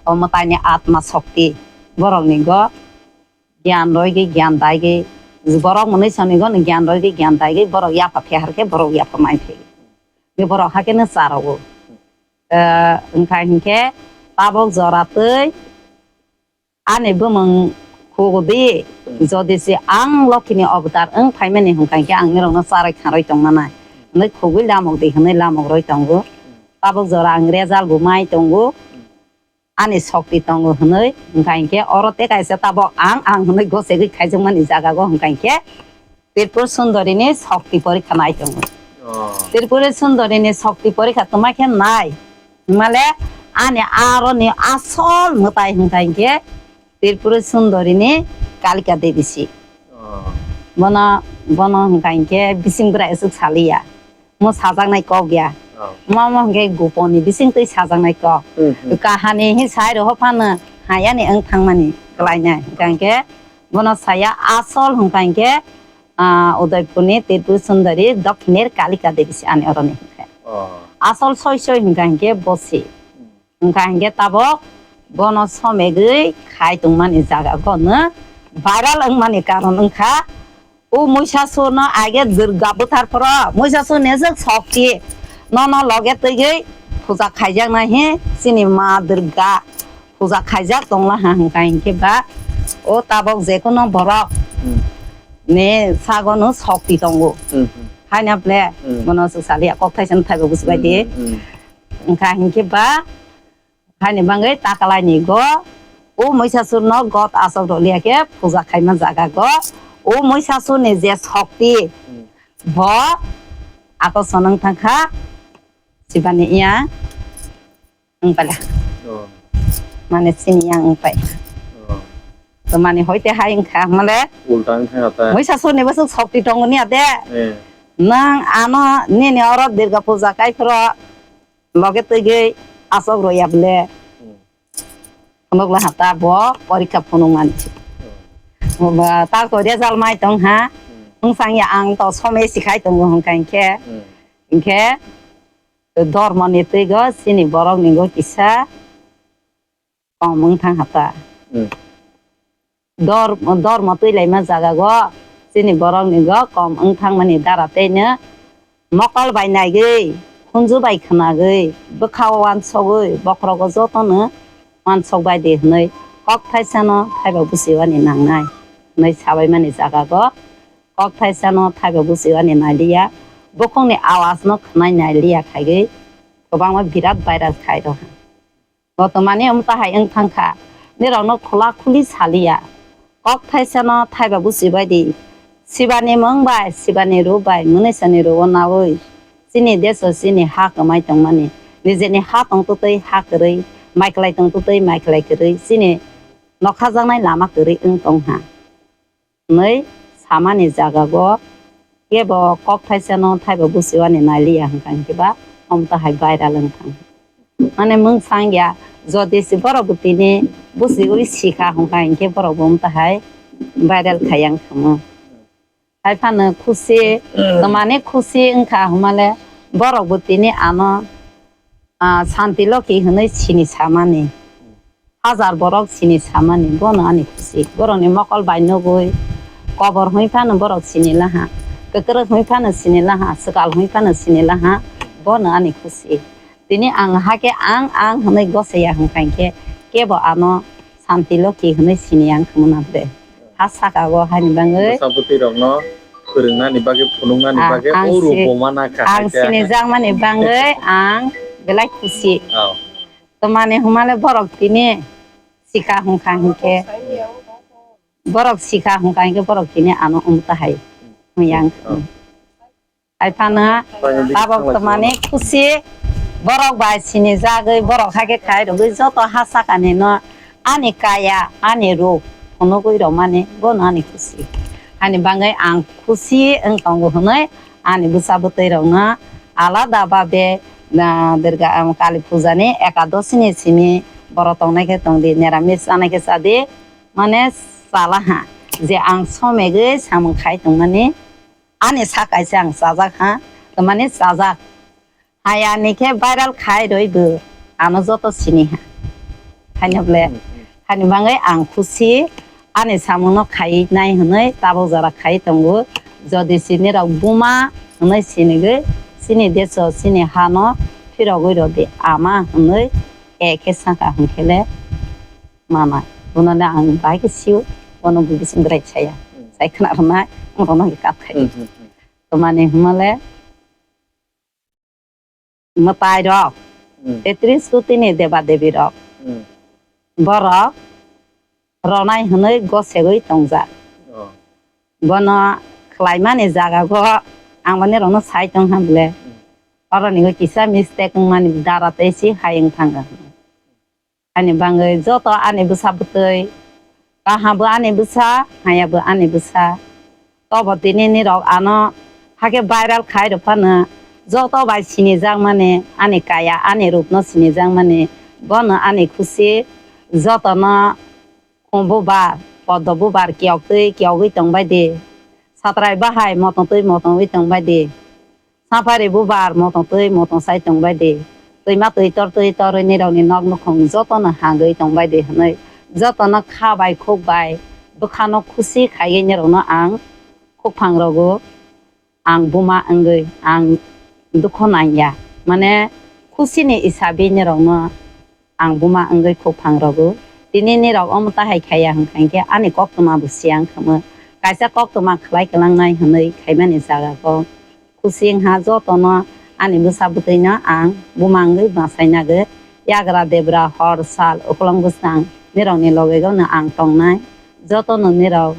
o mwtaini atma sokti borokni go gyan roigwi gyan daigwi, borok mwnwi sonigo gyan roigwi gyan daigwi borok yapha phiya harkhe borok yapha mai phai. Borok hakhe no charogo. Eh, wngkha hinkhe tabok jora twi ani bumung khugudi, hmm, jodi se ang Lokhini avatar wng phaimani hwnkha hinkhe ang norokno charwi kharwi tongmanai hwnwi khugwi lamok di hwnwi lamok rwi tongo. Hmm. Tabok jora ang result bo mai tongo. Hmm. Ani sokti tongo hwnwi wngkha hinkhe oro tei kaisa tabok ang ang hwnwi gosegwi khaijakmani jagago wngkha hinkhe Tripura Sundorini sokti porikha nai tongo. Oh. Tripura Sundorini sokti porikha twma khe nai. Himale ani aroni asol mwtai hwnkha hinkhe Tripura Sundorini Kalika Devi si. Oh. Bono, bono hwnkha hinkhe bising bwrai aswk saliya. Mo sajaknai kok ya. Oh. Mo, mo hwnkhe goponi bising twi sajaknai kok. Hmm, hmm. Kahani hi sai rw phano hayani wng thangmani kwlainai. Hwnkha hinkhe bono saya asol hwnkha hinkhe, ah, Udaipurni Tripura Sundari, Dokhinir Kalika Devi se ani oroni hwnkhe. Oh. Asol soi soi hwnkha hinkhe bosi. Hmm. Wngkha hinkhe tabok bono somegwi khai tongmani jaga bono viral wngmani karon wngkha, o Moisasur no age Durga bwthar phoro Moisasur ni aswk sokti nono loge twigwi puja khaijaknai hi chini ma Durga puja khaijak tongla ha hwnkha hinkhe ba o tabok jekono borok, hmm, ni sago no sokti tongo. Hmm, hmm. Haina ple, hmm, bono swk saliya kok thaisa no thaibo bujibai di. Hmm, hmm, hmm. Wngkha hinkhe ba Haini bangwi takalai ni go, o Moisasur no god asok rw liya khe puja khaima jaga go, o Moisasur ni je sokti, hmm, bo ako sonong thang kha, sibani yang wng pala. Oh. Mane sini yang wng pai. Oh. To mane hoite hai wng kha male. Ulta wng kha ta. Moisasur ni bwswk sokti tongo ni ade. Eh. Nang ano nini oro Durga puja kai phro loge twigwi asok rw ya bole. Hmm. Phunukla ha ta bo porikha phunukmani. Hmm. Bo ba ta ko result mai tong ha. Hmm. Wng sang ya ang to somoi sikhai tongo hwnkha hinkhe. Hmm. Hinkhe dormo ni twigo chini borok ni go kisa kom wng thang ha ta. Hmm. Dor-, dormo twi laima jaga go chini borok ni go kom wng thang mani dara tei no mokol bai naigwi, hunju bai khwnagwi, bwkha o uansogwi, bokhorogo joto no uansok bai di hwnwi kok thaisa no thaiba busi uani nangnai hwnwi sabai mani jaga go Kok thaisano thaiba buchiwani nailiya, bukhukni awazno khwnai nailiya khaigwi kwbangma birat viral khai rwkha. Bo twmani wng tahai wng thang kha, nirokno khula khuli saliya. Kok thaisano thaiba buchibai di, sibani mwng bai, sibani ruk bai, mwnwisani rwo naui chini deso chini ha kwmai tongmani, nijeni ha tongtwtwi ha kwrwi, maiklai tongtwtwi maiklai kwrwi, chini nokhajaknai lama kwrwi wng tong ha. Hwnwi samani jagao kebo kok thaisano thaiba buchiwani nailiya hwnkha hinkhe ba omo tahai viral wng thang. Mane mwng sang ya, jodi se borok bo tini buchiwi sikha hwnkha hinkhe borok bo omo tahai viral khaiya wng thangmo. Hai phano khusi, twmani khusi wngkha hwnmale borok bo tini ano, ah, Santi Lokhi hwnwi sini samani. Hajar borok sini samani, bono ani khusi. Borokni mokol bai nugwi, kobor hwnwi phano borok sini laha, kwkrwk hwnwi phano sini laha, swkal hwnwi phano sini laha, bono ani khusi. Tini ang hakhe ang, ang hwnwi gosaya hwnkha hinkhe kebo ano Santi Lokhi hwnwi sini ang khwmana bre. Ha saka o hani bangwi. Bwsa bwtwi rokno phwrwngnani bagwi, phunuknani Ah, bagwi ang o si-, ruboma nakha ang hai khe. Sinijakmani bangwi ang belai khusi. Oh. Twmani hwnmale borok tini sikha hwnkha hinkhe, borok sikha hwnkha hinkhe borok tini ano umtahai hwnwi ang Oh. Hai phano Finally, tabok thanglaisi twmani mano. Khusi borok bai sinijagwi borok hakhe khai rwgwi joto ha sakani no ani kaya ani ruk phunugwi rwmani bono ani khusi. Ani bangwi ang khusi wng tongo hwnwi ani bwsa bwtwi rokno alada babe, ah, Durga, ah, Kali Puja ni Ekadoshi ni simi borok tongnai khe tongdi, niramis chanai khe chadi, mane chalaha je ang somegwi samung khai tongmani ani sa kaisa ang chajak ha, twmani chajak. Hayani khe viral khai rwi bo ano joto sini ha. Haino ble, Hmm, hmm. Hani bangwi ang khusi, ani samungno khai nai hwnwi tabuk jora khai tongo. Jodi sinirok buma hwnwi sinigwi, chini deso, chini hano phirogwi rwdi ama hwnwi ekhe saka hwnkhe le manai. Bono le ang bahai khe sio, bono bo bising bwrai saya. Hmm. Sai khna rwnai, wng rwno khe kat khai. Hmm, hmm, hmm. Twmani hwnmale, mwtai rok, Hmm. Tetris koti ni deba debi rok, Hmm. borok ronai hwnwi gosegwi tongjak. Oh. Bono khlaimani jaga go ang boni rokno sai tong ha bwle. Hmm. Oro ni kisa mistake wngmani dara tei si hai wng thang. Ani bangwi joto ani bwsa bwtwi, kaham bo ani bwsa, hamya bo ani bwsa. Tobo tini nirok ano hakhe viral khai rw phano joto bai sinijakmani, ani kaya, ani rupno sinijakmani, bono ani khusi. Jotono khum bubar, poddo bubar kiyoktwi kiyogwi tongbai di. Satrai bahai motong twi motongwi tongbai di. Saphari bubar motong twi motong sai tongbai di. Twima twi tor twi torwi nirokni nok nukhung jotono hangwi tongbai di hwnwi jotono kha bai khuk bai bwkhano khusi khaiwi nirokno ang khukphang rogo. Ang buma wngwi ang dukhu nangya. Mane khusini isabi nirokno ang buma wngwi khukphang rogo. Tini nirok omo tahai khaiya hwnkha hinkhe ani koktwma bo siyang khamu. Kaisa koktwma khlai kwlangnai hwnwi khaimani jaga kok. Khusi wngha jotono ani bwsa bwtwino ang buma wngwi bwsai nagwi. Yagra debra hor sal uklong bwsang nirokni logegeno ang tongnai. Jotono nirok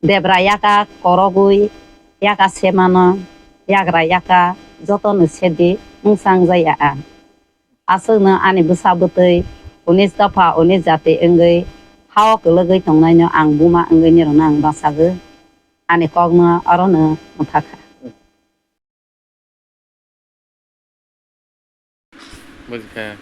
debra yaka korogwi yaka semano yagra yaka jotono sedi wngsa wngjaya ang. Aswkno ani bwsa bwtwi unis dopha unis jati wngwi hao kwlwgwi tongnaino ang buma wngwi nirokno ang bachagwi ani kokno orono mwthakha. Bujikha.